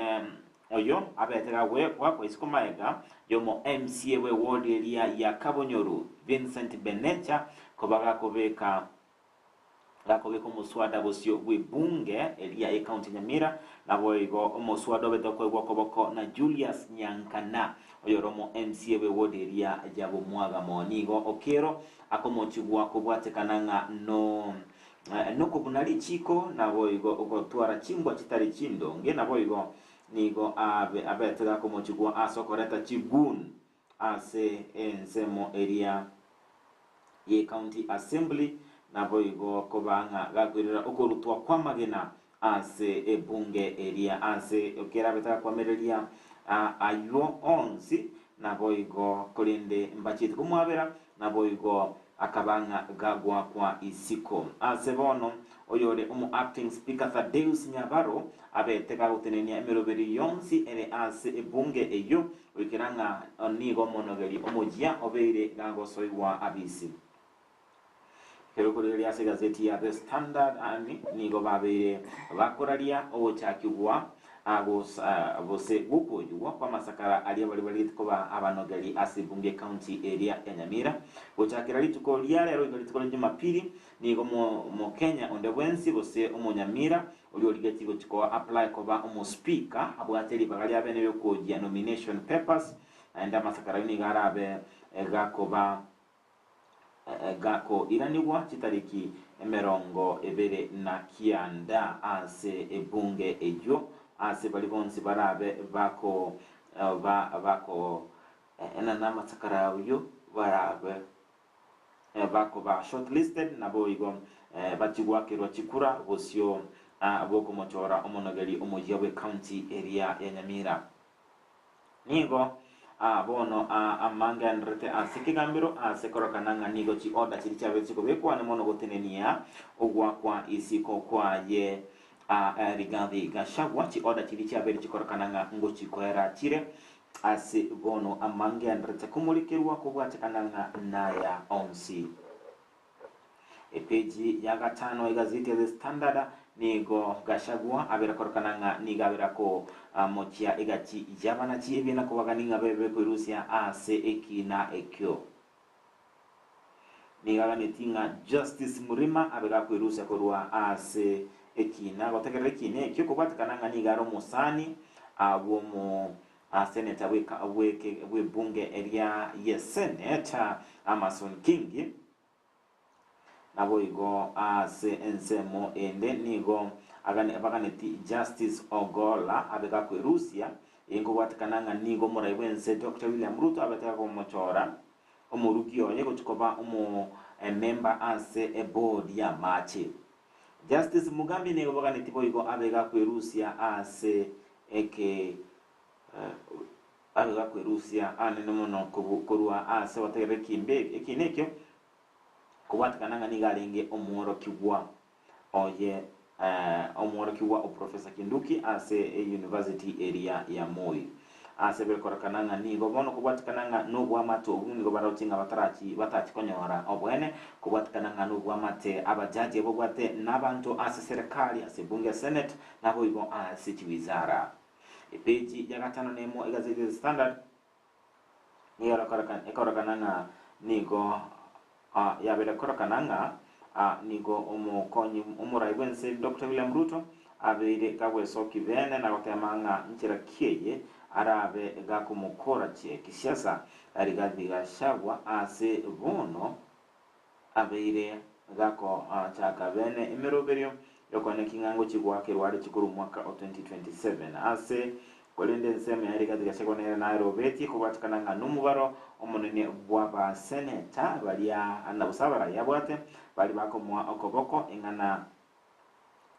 oyo abete gagoakwa isiko magega y'omo MCA bwe ward eria ya Kabonyoru Vincent Benecha koba gakobeka gakobeka omoswada bosio bw'ebunge eria ye county ya Nyamira. Naboigo omoswada obete okoegwa koboko na Julius Nyankana oyore omo MCA bwe ward eria ya Bomwagamo. Nigo Okero Akomochigwa kobwatekana ng'a no nokobuna richiiko, naboigo ogotwara chimbwa chitari chindonge, naboigo nigo abe abete gakomochigwa ase okoreta chigun ase ensemo eria ye County Assembly, naboigo koba ng'a gakoirera okorutwa kw'amagena ase ebunge eria ase kerabete gakoamereria ayio onsi, naboigo korende mbachiete komwabera, naboigo. Akaba ng'a gagoakwa isiko. Ase bono, oyore omo acting speaker Thadeus Nyabaro abete gagotenenia emeroberio yonsi ere ase ebunge eyio goikera ng'a nigo omonogeri omoyia obeire gagosoigwa abisi. Ekero okorigereria ase egazeti ya The Standard Army nigo babeire bakoraria ogochakigwa gose gwokoyigwa kw'amasakara aria baria barigete koba abanogeri ase ebunge ekaunti eria ya Nyamira. Gochakera rituko ria rero goika rituko ria Jumapili nigo Omokenya onde bwensi gose Omonyamira oria origetie gochia ko apply koba omospika abwate ribaga ria bene riokoyia nomination papers naende amasakara ayio nigo arabe gakoba Gakoiranigwa chitariki emerongo ebere na kianda ase ebunge eyio, ase baria bonsi barabe bako ba bako enana amasakara ayio barabe bakoba shortlisted naboigo bachie goakerwa chikura bosio bokomochora omonogeri omoyia bw'ecounty eria ya Nyamira. Nigo aa bono aa amange aendererete ase ekegambero ase korokana ng'a nigo chiorder chiria chiabeire chikobekwa ane mono gotenenia ogwakwa isiko kwaye aa Rigathi Gachagua. Chiorder chiria chiabeire chikorokana ng'a ngochikoera chire ase bono amange aendererete komorekerwa kobwatekana ng'a naya onsi. Epeji ya gatano egazeti ya The Standard nigo Gachagua abera korokana ng'a nigo abera komochia egachi y'abanachi ebiena kobagani ng'a bebe kwerusia ase ekiina ekio. Nigo aganetie ng'a Justice Murima abe gakwerusia korwa ase ekiina gotegerera ekiina ekio kobwatekana ng'a nigo are omosani bw'omo Seneta bw'ebunge eria ye Senate Amason Kingi. Naboigo ase ensemo ende nigo baganeti Justice Ogolla abe gakwerusia, eye nkobwatekana ng'a nigo omorai bw'ense Doctor William Ruto abete gakomochora omorugi oye gochia koba omomemba ase eboard y'amache. Justice Mugambi nigo baganeti boigo abe gakwerusia ase eke abe gakwerusia anene mono korwa ase gotegerera ekimbe ekiina ekio, kobwatekana ng'a nigo arenge omworokigwa oye omworokigwa o Professor Kinduki ase eyunivasiti eria ya Moi. Ase bekorekana ng'a nigo bono kobwatekana ng'a nobwamate obwo nigo baroche ng'a batarachi batachi konyora oboene, kobwatekana ng'a nobwamate abajaji ababwate nabanto ase serikali ase ebunge ya Senate naboigo ase chiwizara. Epeji ya gatano nemo egazeti ya The Standard nigo ekorokana ng'a nigo yabeire korokana ng'a nigo omokonyi omorai bw'ense Doctor William Ruto abeire gagwesoki bene na gotema ng'a nchera ki eye arabe gakomokora kisiasa Rigathi Gachagua ase bono abeire gakochaka bene emeroberio y'okoeneki ng'a ngochia goakerwa are chikuru omwaka o 2027. Ase korende ensemo ya Rigathi Gachagua nere naerobetie kobwatekana ng'a nomobaro omonene bw'abaseneta baria na gose abarai abwate baria bakomoa okoboko ing'ana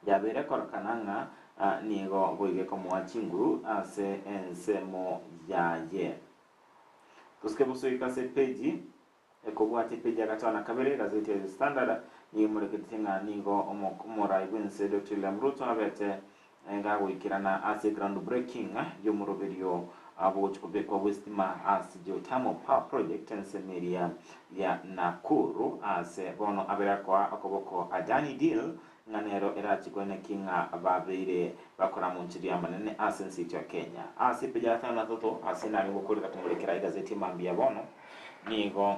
yabeire korokana ng'a nigo boigo ekomoa chinguru ase ensemo yaye. Tosike bosoika ase epeji Ekobwatia epeji ya gatano na kabere egazeti ya The Standard nigo emoreketie ng'a nigo omorai bw'ense Doctor William Ruto abete gagoikerana ase ground breaking y'omoroberio bogochia kobekwa bw'esitima ase Geothermal Power Project ensemo eria ya Nakuru ase bono abere akoa okoboko Adani Deal ng'a nero erachie koenekia ng'a babeire bakora amoncherio amanene ase ense yaito ya Kenya. Ase epeji ya gatano na gatato ase nare ngokorera komorekera egazeti mambia bono Nigo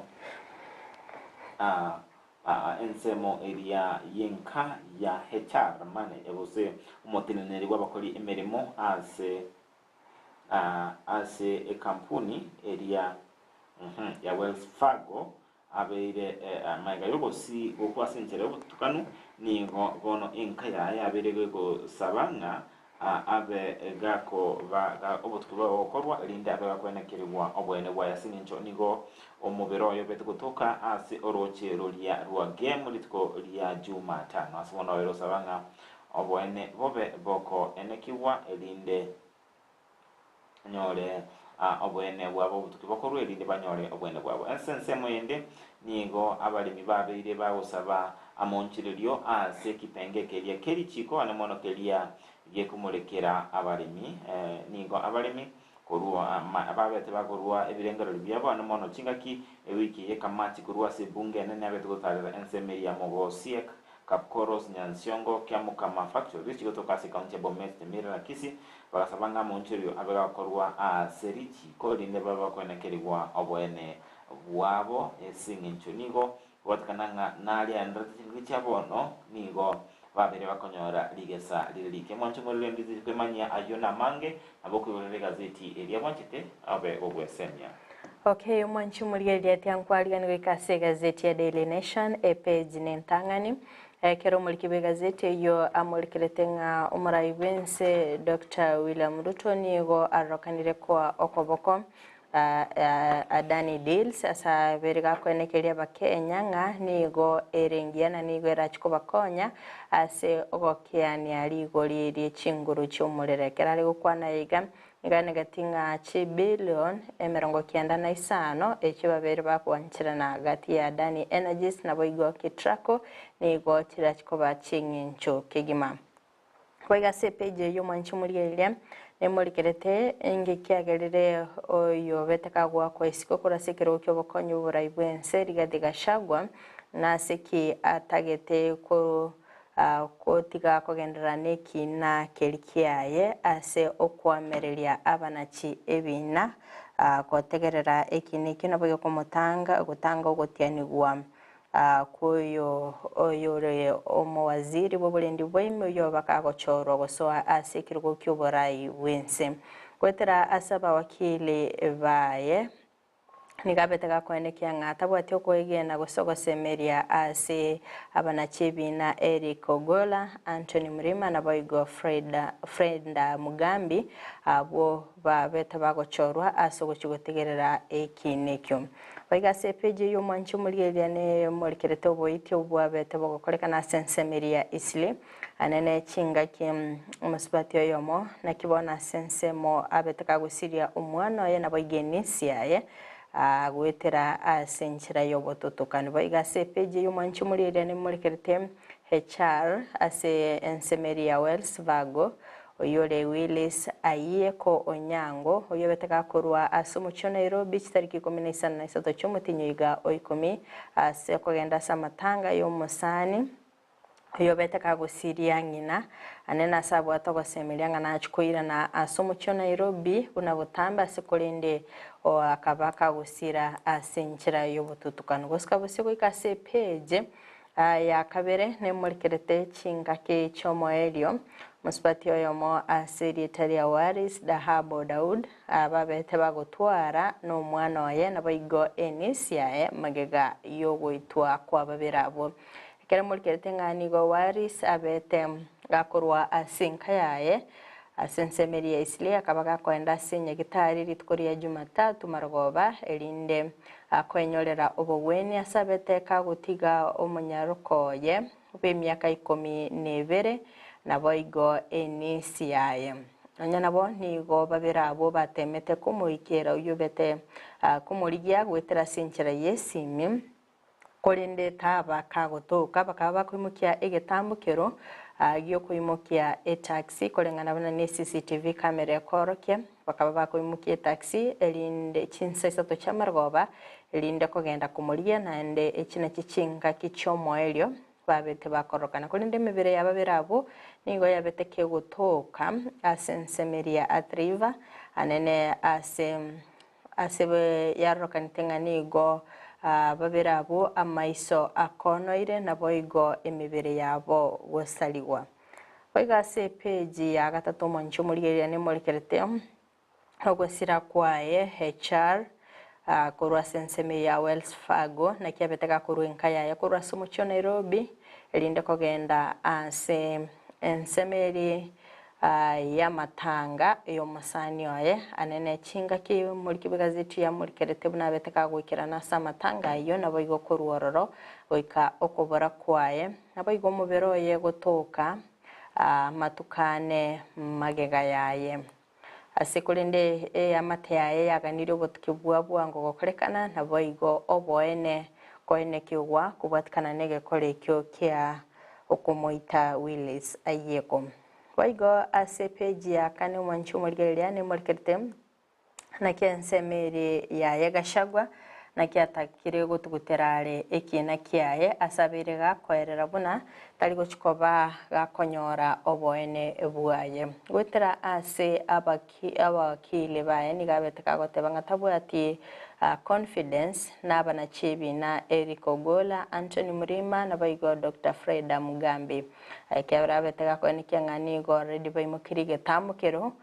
ensemo eria y'enka ya HR manager gose omoteneneri bw'abakori emeremo ase ase ekampuni eria ya Wells Fargo abeire magega y'ogosi gokwa ase enchera y'obotukanu, nigo bono enka yaye yabeire gegosaba ng'a abe gakoba obotuki bwaye bogokorwa, erinde abe gakwenekerigwa oboene bwaye. Ase engencho nigo omobere oye obete gotoka ase orooche roria rwa Gemu rituko ria Jumatano. Ase bono obeire osaba ng'a oboene bobe bokoenekigwa, erinde anyore Oboene bwabo obotuki bokorwe, erinde banyore oboene bwabo. Ase ensemo ende nigo abaremi babeire bagosaba amoonchorerio ase ekipenge keria kerichiko, ane mono keria gekomorekera abaremi. Nigo abaremi korwa babete bakorua ebirengererio biabo, ane mono chingaki ewiki eye kamati korwa ase ebunge enene abete gotarera ensemo eria ya Mogosiek, Kapkoros, Nyansiongo, Kiamokama Factories chigotoka ase ekaunti ya Bomet, Nyamira na Kisii, bagasaba ng'a amaonchorio abe gakorwa ase richiiko erinde babe bakoenekerigwa oboene bwabo ase engencho nigo gobatekana ng'a naria aenderete chingaki chia bono nigo babeire bakonyora rigesa rire rike. Mwanche ng'orere nditi kwemanyia ayio namange, nabo okoigorera egazeti eria bwanchete obe gogwesemia. Okay, omwanchi omorigereria tiankwariganigwa goika ase egazeti ya Daily Nation, epage nentang'ani. Ekero omoriki bw'egazeti eyio amorikerete ng'a omorai bw'ense Doctor William Ruto nigo arokanire koa okoboko Adani Deals ase abere gakoenekeria abakenya ng'a nigo ere engiya na nigo erache kobakonya ase ogokeania rigori rie chinguru chi'omorero. Ekero are gokwana iga, nigo anegeti ng'a chibillion 95 echio babere bagwancherana gati ya Adani Energies naboigo Ketraco nigo chirache koba chi'eng'encho kegima. Boigo ase epeji eyio mwanche morigereria, nemorikerete ngekiagerire oyobete kagoakwa isiko korwa ase ekerogo ki'obokonyi bw'oborai bw'ense Rigathi Gachagua, nase ki atagete ko gotiga kogenderera nekiina keria kiaye ase okoamereria abanachi ebiina, gotegerera ekiina ekio naboigo komotanga gotanga ogotianigwa Kw'oyo oyore omowaziri bw'oborendi bwaime oyio bakagochorwa gosoa ase ekerogo ki'oborai bw'ense. Goetera ase abawakili baye, nigo abete gakoenekia ng'a tabwati okwegena gose ogosemeria ase abanachi ebiina Eric Ogolla, Anthony Mrima naboigo Freda Mugambi abwo babete bagochorwa ase ogochia gotegerera ekiina ekio. Boigo ase epeji eyio omwanchi omorigereria nemorikerete oboiti obwabete bogokorekana ase ensemo eria ya Isili, anene chingaki omosubati oyomo, naki bono ase ensemo abete kagosiria omwana oye naboigo enisi yaye, goetera ase enchera y'obototokani. Boigo ase epeji eyio omwanchi omorigereria nemorikerete HR ase ensemo eria ya Wells Fargo, Oyore Willis Ayieko Onyango, oyobete gakorwa ase omochie o Nairobi chitariki 13 chi'omotinyi oiga o ikomi ase okogenda ase amatanga y'omosani oyobete kagosiria ng'ina anene ase abwate ogosemeria ng'a nachie koirana ase omochie o Nairobi buna botambe ase korende oo akaba kagosira ase enchera y'obotutukanu. Gosika bosio goika ase epage Ya kabere nemorikerete chingaki chi'omoerio, mosubati oyomo ase erieta ria Waris Dahabo Daud, ababete bagotwara nomwana oye naboigo enisi yaye magega y'ogoitwa kw'ababere abwo. Ekero emorikerete ng'a nigo Waris abete gakorwa ase enka yaye Ase ensemo eria ya Isili akaba gakoenda ase nyagitari rituko ria Jumatatu marogoba, erinde akoenyorera obogwenia ase abete kagotiga omonyaroko oye bw'emiaka ikomi na ebere, naboigo enisi yaye. Nonya nabo nigo babere abwo bateemete komoikera oyio obete komorigia goetera ase enchera y'esimi, Korende taba kagotoka, bakaba bakoimokia egetambokero gi'okoimokia etaxi, koreng'ana buna ne CCTV camera ekoorokia, bakaba bakoimokia etaxi erinde chinsa isato chi'amarogoba, erinde kogenda komorigia, naende echi nachio chingaki chi'omoerio babete bakororokana. Korende emebere ya babere abwo nigo yabete kegotoka ase ensemo eria ya Athi River, anene ase Ase yarorokanete ng'a nigo babere abwo amaiso akonoire, naboigo emebere yabo gosarigwa. Boigo ase epeji ya gatato omonche omorigereria nemorekerete ogosira kwaye HR korwa ase ensemo ya Wells Fargo, naki abete gakorwa enka yaye korwa ase omochie o Nairobi erinde kogenda ase ensemo eria y'amatanga y'omosani oye, anene chingaki omoriki bw'egazeti yamorikerete buna abete kagoikerana ase amatanga ayio, naboigo korwa ororo goika okobora kwaye, naboigo omobere oye gotoka amatuko ane magega yaye. Ase korende eamate yaye yaganirie obotuki bwa bwango gokorekana, naboigo oboene koenekigwa kobwatikana negekora ekio kia okomoita Willis Ayieko. Boigo ase epeji ya kane omwanchi omorigereria nemorikerete Naki ensemo ere yaye Gachagua, naki atakire gotugutera are ekiina kiaye ase abeire gakoerera buna tari gochi koba gakonyora oboene bwaye. Goetera ase abakili baye nigo abete kagoteba ng'a tabwati confidence nabanachi ebina Eric Ogolla, Anthony Mrima naboigo Doctor Freda Mugambi. Ekiagera abete gakoenekia ng'a nigo already baimokirie egetamokero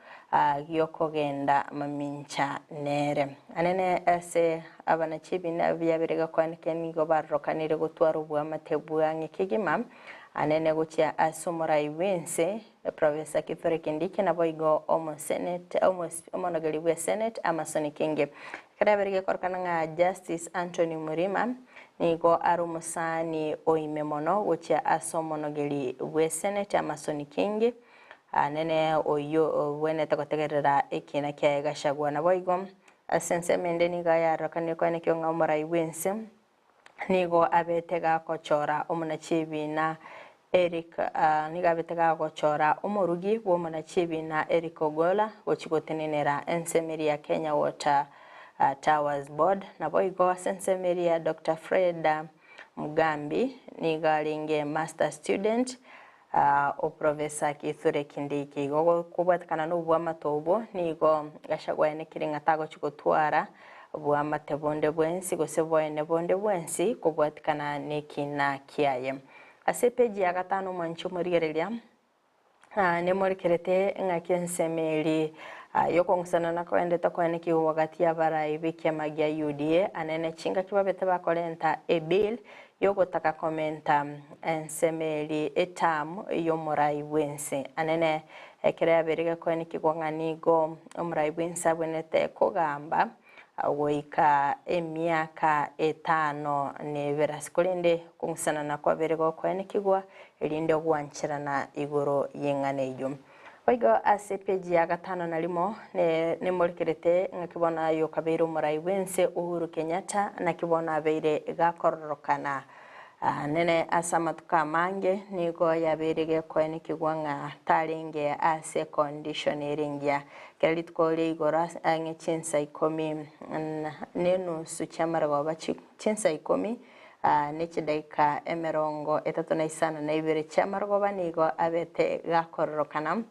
gi'okogenda mamincha nere. Anene ase abanachibi biabere gakwaneke nigo barorokanire gotwara oboamate bw'ang'e kegima, anene gochia ase omorai bw'ense, Professor Kithure Kindiki, naboigo omosenate omonogeri bw'esenate Amason Kingi. Ekero yabere gekorokana ng'a Justice Anthony Mrima nigo are omosani oime mono gochia ase omonogeri bw'esenate Amason Kingi, Nene oyio ogwenerete gotegerera ekiina kiaye Gachagua. Naboigo, ase ensemo ende nigo ayarokanire koenekio ng'a omorai bw'ense nigo abete gagochora omonachi ebiina Eric nigo abete gagochora omorugi bw'omonachi ebiina Eric Ogolla gochia gotenenera ensemo eria ya Kenya Water Towers Board. Naboigo ase ensemo eria Doctor Fred Mugambi nigo arenge master student Oprofesa Kithure Kindiki. Igo kobwatekana nobwamate obwo nigo Gachagua aenekire ng'a tagochia gotwara bwamate bonde bwensi gose boene bonde bwensi kobwatekana nekina kiaye. Ase epeji ya gatano omwanchi omorigereria nemorekerete ng'aki ensemo eri yokong'usana na koendete koenekigwa gati y'abarai b'ekiama gia UDA anene chingaki babete bakorenta ebill Y'ogotaka komenta ensemo eria etamu y'omorai bw'ense. Anene ekero yabeire gekoenekigwa ng'a nigo omorai bw'ense abwenerete kogamba goika emiaka etano na ebere ase korende okong'usanana kwabeire gokoenekigwa erinde ogwancherana igoro y'eng'ana eyio. Boigo ase epeji ya gatano na rimo nemorekerete ng'aki bono aye okabeire omorai bw'ense Uhuru Kenyatta naki bono abeire gakororokana nene ase amatuko amange nigo yabeire gekoenekigwa ng'a tarenge ase econdition ere engiya. Kera rituko ria igoro ang'e chinsa ikomi nenusu chiamarogoba chinsa ikomi ne chidaika emerongo etato na isano na ibere chi'amarogoba nigo abete gakororokana,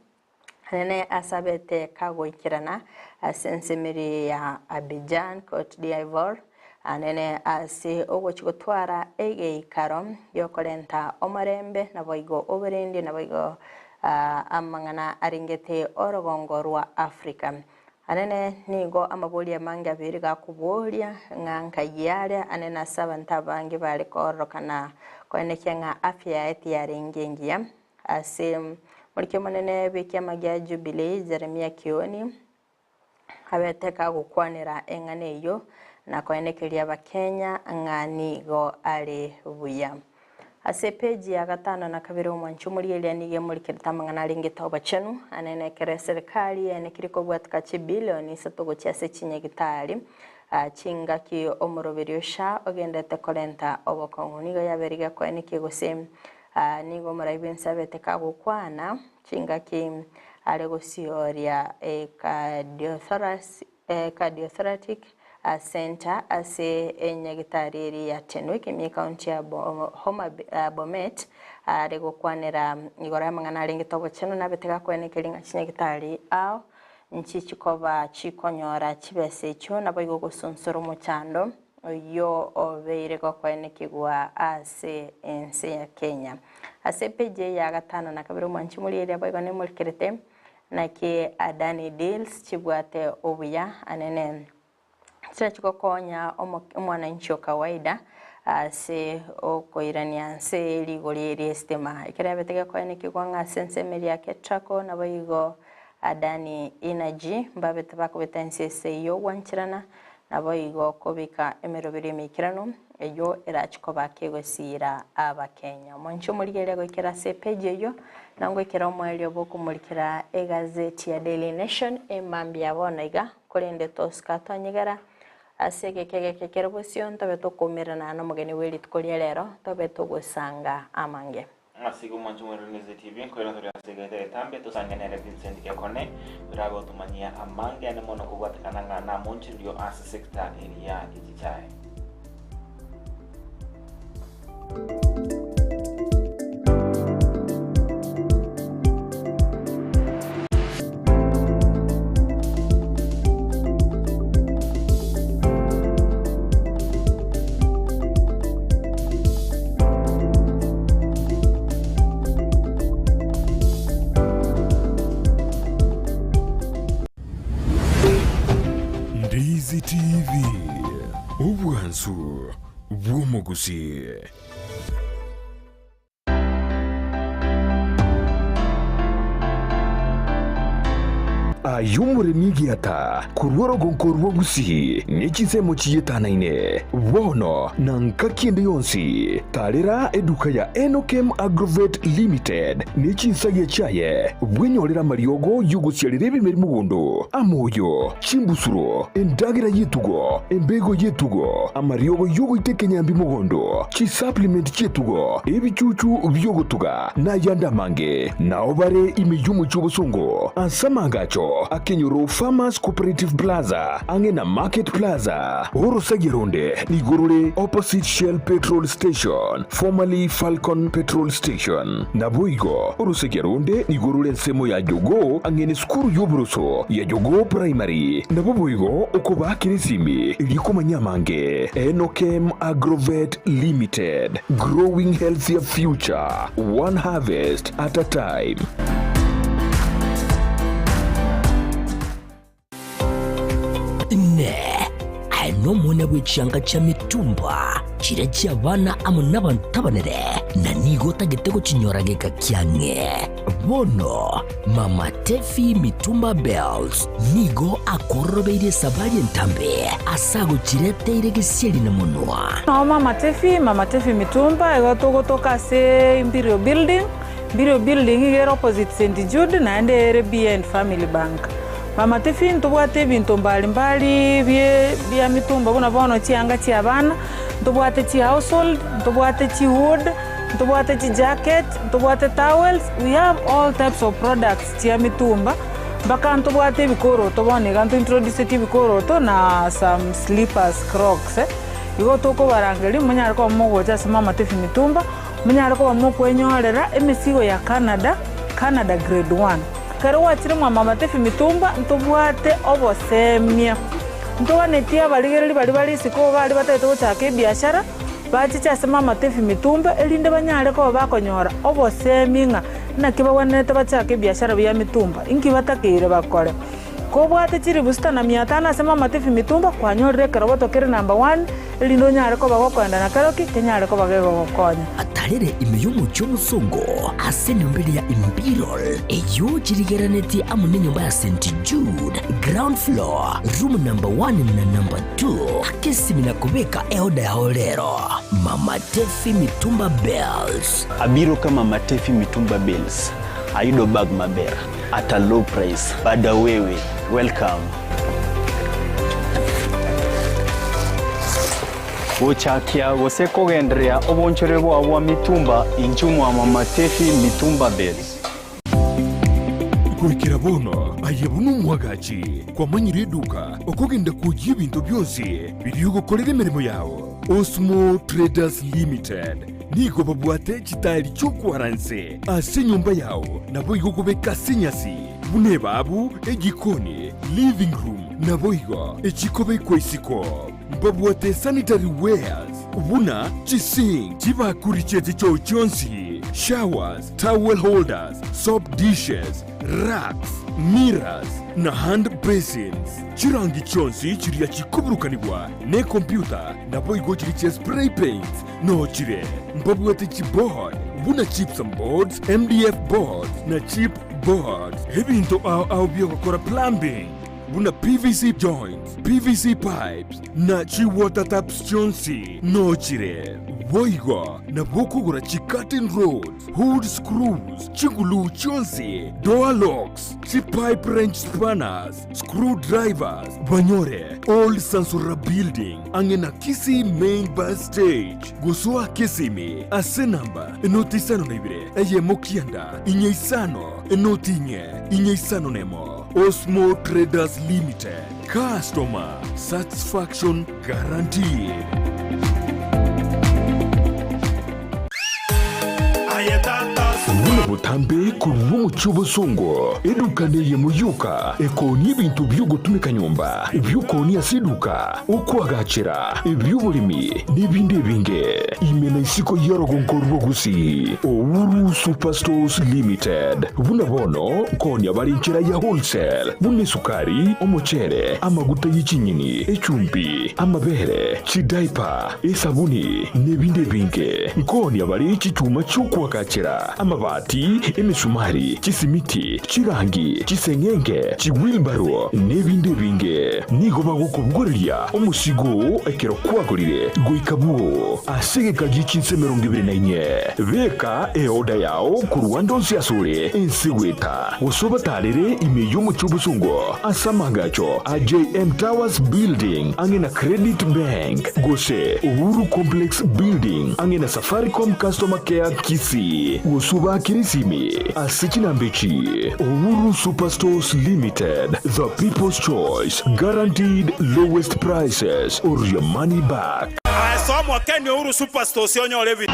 nene ase abete kagoikerana ase ensemeri ya Abidjan, Cote d'Ivoire, nene ase ogochia gotwara egeikaro gi'okorenta omorembe, naboigo oborendi, naboigo amang'ana arengete orogongo rwa Africa. Anene nigo amabori amange abere gakoboria ng'a nkai are anene ase abanto abange bare koororokana koenekia ng'a afya yaye tiyarenge engiya. Ase omoriki omonene bw'ekiama gia Jubilee Jeremia Kioni abete kagokwanera eng'ana eyio na koenekeria abakenya ng'a nigo are buya. Ase epeji ya gatano na kabere omwanchi omorieria nigo emorikerete amang'ana arengete obochenu, anene ekero eserikari yaenekire kobwateka chibilioni isato gochia ase chinyagitari chingaki omoroberi o SHA ogenderete korenta obokong'u. Nigo yabeire gekoenekia gose nigo omorai bwense abete kagokwana chingaki are gosioria Cardiothoracic Centre ase enyagitari eria ya Tenwek ime ekaunti ya Homa Bomet are gokwanera igoro y'amang'ana arengete obochenu nabete gakoenekeria ng'a chinyagitari ao nchichikoba chikonyora chibesa echio naboigo gosunsura omochando oyio obeire gokoenekigwa ase ense ya Kenya. Ase epeji eye ya gatano na kabere omwanchi morigereria boigo nemorikerete Naki Adani Deals chibwate obuya anene chiria chigokonya omwananchi o kawaida ase okoirania nse rigori ri'esitima. Ekero yabete gekoenekigwa ng'a ase ensemo eria ya Ketraco naboigo Adani Energy mbabete bakobeta ense ase eyio ogwancherana. Naboigo kobeka emeroberi emeikeranu, eyio erache koba kegosiira Abakenya. Omonche omorigereria goikera ase epeji eyio, na ngoikera omoerio bw'okomorikera egazeti ya Daily Nation emambia bono iga, korende tosuka twanyegera ase egeka egeke kere bosio, ntobe tokoumerana nomogeni bwe rituko ria rero, tobe togosanga amange. Ase igo mwanche mwerorere TV, nkoira tore ase egeita egetambe, tosange nere Vincent Gekone, orabe otomanyia amange ane mono kobwatekana ng'a namonchererio ase sector eria ye chichae. Ndizi TV, obwansu bw'omogusii. Aye omoremi egiata korwa orogonko rwa Gusii ne chinsemo chietanaine, bono na ngaki ende yonsi, tarera eduka ya Enokem Agrovet Limited ne chinsagia chiaye, bwenyorere amariogo y'ogosiarera ebimeri mogondo, amoyo, chimbusuro, endagera y'etugo, embego y'etugo, amariogo y'ogoita ekenyambi mogondo, chisupplement chi'etugo, ebichuchu bi'ogotuga, na ayande amange. Nao bare ime y'omochie obosongo, ase amaagacho akenyoro Farmers Cooperative Plaza, ang'e na Market Plaza. Orosagia ronde nigo rore opposite Shell Petrol Station, formerly Falcon Petrol Station. Naboigo orosagia ronde nigo rore ensemo ya Jogoo ang'e nesukuru y'oboroso ya Jogoo Primary. Nabo boigo okobaakera esimi erio komanya amange. Enokem Agrovet Limited, growing healthier future, one harvest at a time. Inee! Aye nomwana bwe chianga chia mitumba, chiria chi'abana amo nabanto abanene, na nigo otagete gochinyora geka kiang'e? Bono Mama Tefi Mitumba Bells nigo akororobeirie esabari entambe ase agochireteire gesieri na monwa. Nao Mama Tefi, Mama Tefi Mitumba, igo togotoka ase Imperial Building, Imperial Building iga ere opposite St Jude naende ere BN Family Bank. Mama Tefi ntobwate ebinto mbali mbali bie bia mitumba buna bono chianga chia abana, ntobwate chi household, ntobwate chi wood, ntobwate chi jacket, ntobwate towels, we have all types of products chia mitumba, mpaka ntobwate ebikoroto bono iga nto introduceti ebikoroto na some slippers, crocs. Igo tokobarangeria monyare koba mogocha ase Mama Tefi Mitumba, Monyare koba mokwenyorera emesigo ya Canada, Canada Grade One. Ekero gwachire mwamamate emitumba, ntobwate obosemia. Ntoganetie abarigereria baria bare isiko baria batagete gochaka ebiashara, bachiche ase mamate emitumba, erinde banyare koba bakonyora obosemia ng'a naki bagwenerete bachake ebiashara bia mitumba, inki batakeire bakore. Kobwate chilifu sita na mia tano ase mamate emitumba, kwanyorire ekeroboto kere number one, erinde onyare koba gokoenda na keroki kenyare koba gegogokonya. Atarere ime y'omochie omosongo ase enyomba eria ya Imperial, eyio chirigeranetie amo nenyomba ya St. Jude, ground floor, room number one na number two. Aka esimi na kobeka eoda yao rero. Mama Tefi Mitumba Bales. Abiro ka Mama Tefi Mitumba Bales, ayudo bag maber at a low price. Bada wewe, welcome. Gochakia gose kogendereria obonchore bwao bwa mitumba inchuo mwa Mama Tefi Mitumba Bales. Goikera bono aye buna omwagachi kwamanyire eduka okogenda kwoyia ebinto bionsi biria ogokorera emeremo yao. Osmo Traders Limited nigo babwate chitaeri chi'okwara inse ase enyomba yao naboigo kobeka ase enyasi buna ebabu, ejikoni, living room naboigo echikobekwa isiko. Mbabwate sanitary wares buna chisink, chibakuri chie chichoo chionsi, showers, towel holders, soap dishes, racks, mirrors, na hand basins. Chirangi chionsi chiria chikoburukanigwa nekompyuta naboigo chiria chia spray paints noo chire. Mbabwate chiboard buna gypsum boards, MDF boards, na chip boards. Ebinto ao ao bi'ogokora plumbing. Buna PVC joints, PVC pipes, na chi-water taps chionsi nochire. Boigo nabo okogora chi-curtain rods, hood screws, chiguluu chionsi, door locks, chi-pipe wrench spanners, screw drivers, banyore Old Sansora Building ang'e na Kisii Main Bus Stage. Gosoa Kisimi ase namba enoti isano na ibere eyemo kianda inye isano enoti inye inye isano nemo. Osmo Traders Limited, customer satisfaction guaranteed. Buna botambe korwa omochie obosongo, eduka neyemo yoka ekoonia ebinto bi'ogotumeka nyomba, ebi'okoonia ase eduka, okoagachera, ebi'oboremi, na ebinde ebinge. Ime na isiko y'orogongo rw'Ogusii, Uhuru Superstores Limited. Buna bono nkoonia bare enchera ya wholesale, buna esukari, omochere, amaguta ye chinyeni, echumbi, amabere, chidaipa, esabuni, na ebinde ebinge. Nkoonia bare chichuma chi'okoagachera, amabati, emesumari, chisimiti, chirangi, chiseng'enge, chiwheelbarrow, na ebinde ebinge. Nigo bagokobogoreria omosigo oo ekero kwagorire goika bwoo ase egeka gie chinsa 24. Beka eoda yao korwa ande onsi asore ense goeta, gose obatarere ime y'omochie obosongo ase amaagacho a JM Towers Building ang'e na Credit Bank, gose Uhuru Complex Building ang'e na Safaricom Customer Care Kisii, gose obaakere esimi ase chinamba echi, Uhuru Superstores Limited, the people's choice, guaranteed lowest prices or your money back. Aye soa Kenya Uhuru Superstores onyore ebi.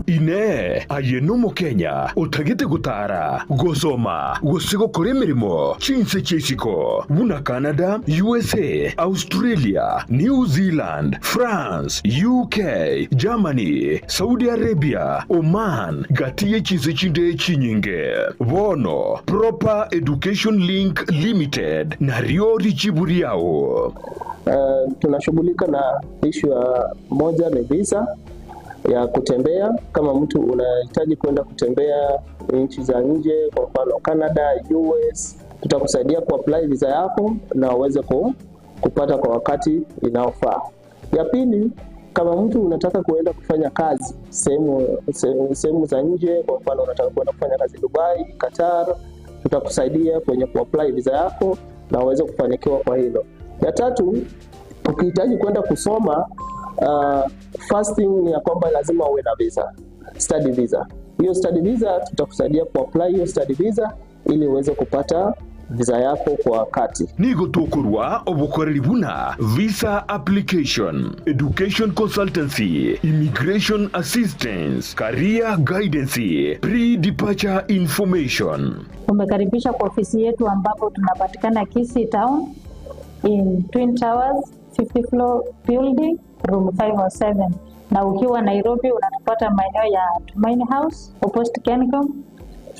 Inee! Aye n'Omokenya otagete gotaara, gosoma, gose gokora emeremo chinse chia isiko buna Canada, USA, Australia, New Zealand, France, UK, Germany, Saudi Arabia, Oman, gati ye chinse chinde chinyinge? Bono Proper Education Link Limited nario richibu riao. Tunashughulika na ishu ya moja ni visa ya kutembea. Kama mtu unahitaji kwenda kutembea nchi za nje, kwa mfano Canada, US, tutakusaidia kuapply visa yako na uweze kupata kwa wakati inaofaa. Ya pili, kama mtu unataka kuenda kufanya kazi sehemu sehemu za nje, kwa mfano unataka kuenda kufanya kazi Dubai, Qatar, tutakusaidia kwenye kuapply visa yako na uweze kufanikiwa kwa hilo. Ya tatu, ukihitaji kwenda kusoma first thing ni ya kwamba lazima uwe na visa, study visa. Hiyo study visa tutakusaidia kuapply hiyo study visa ili uweze kupata visa yako kwa wakati. Nigo tokorwa obokoreri buna visa application, education consultancy, immigration assistance, career guidance, pre-departure information. Umekaribisha kwa ofisi yetu ambapo tunapatikana Kisii Town in Twin Towers 50 floor building room 507 na ukiwa Nairobi unatupata maeneo ya Tumaini House opposite Kencom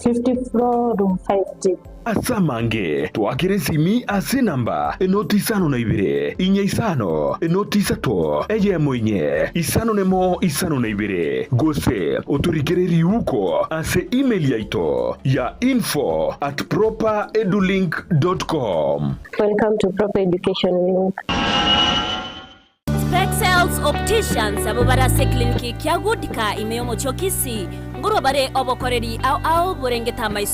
50 floor room 5D. Ase amange, twakere esimi ase enamba enoti isano na ibere, inye isano, enoti isato, eyemo inye, isano nemo isano na ibere, gose otorikere riuko ase email yaito ya info at properedulink dot com. Welcome to Proper Education Link. Spexels Opticians abwo bare ase eclinic kia Goodcare ime y'omochie o Kisii, nkorwa bare obokoreri ao ao borengete amaiso.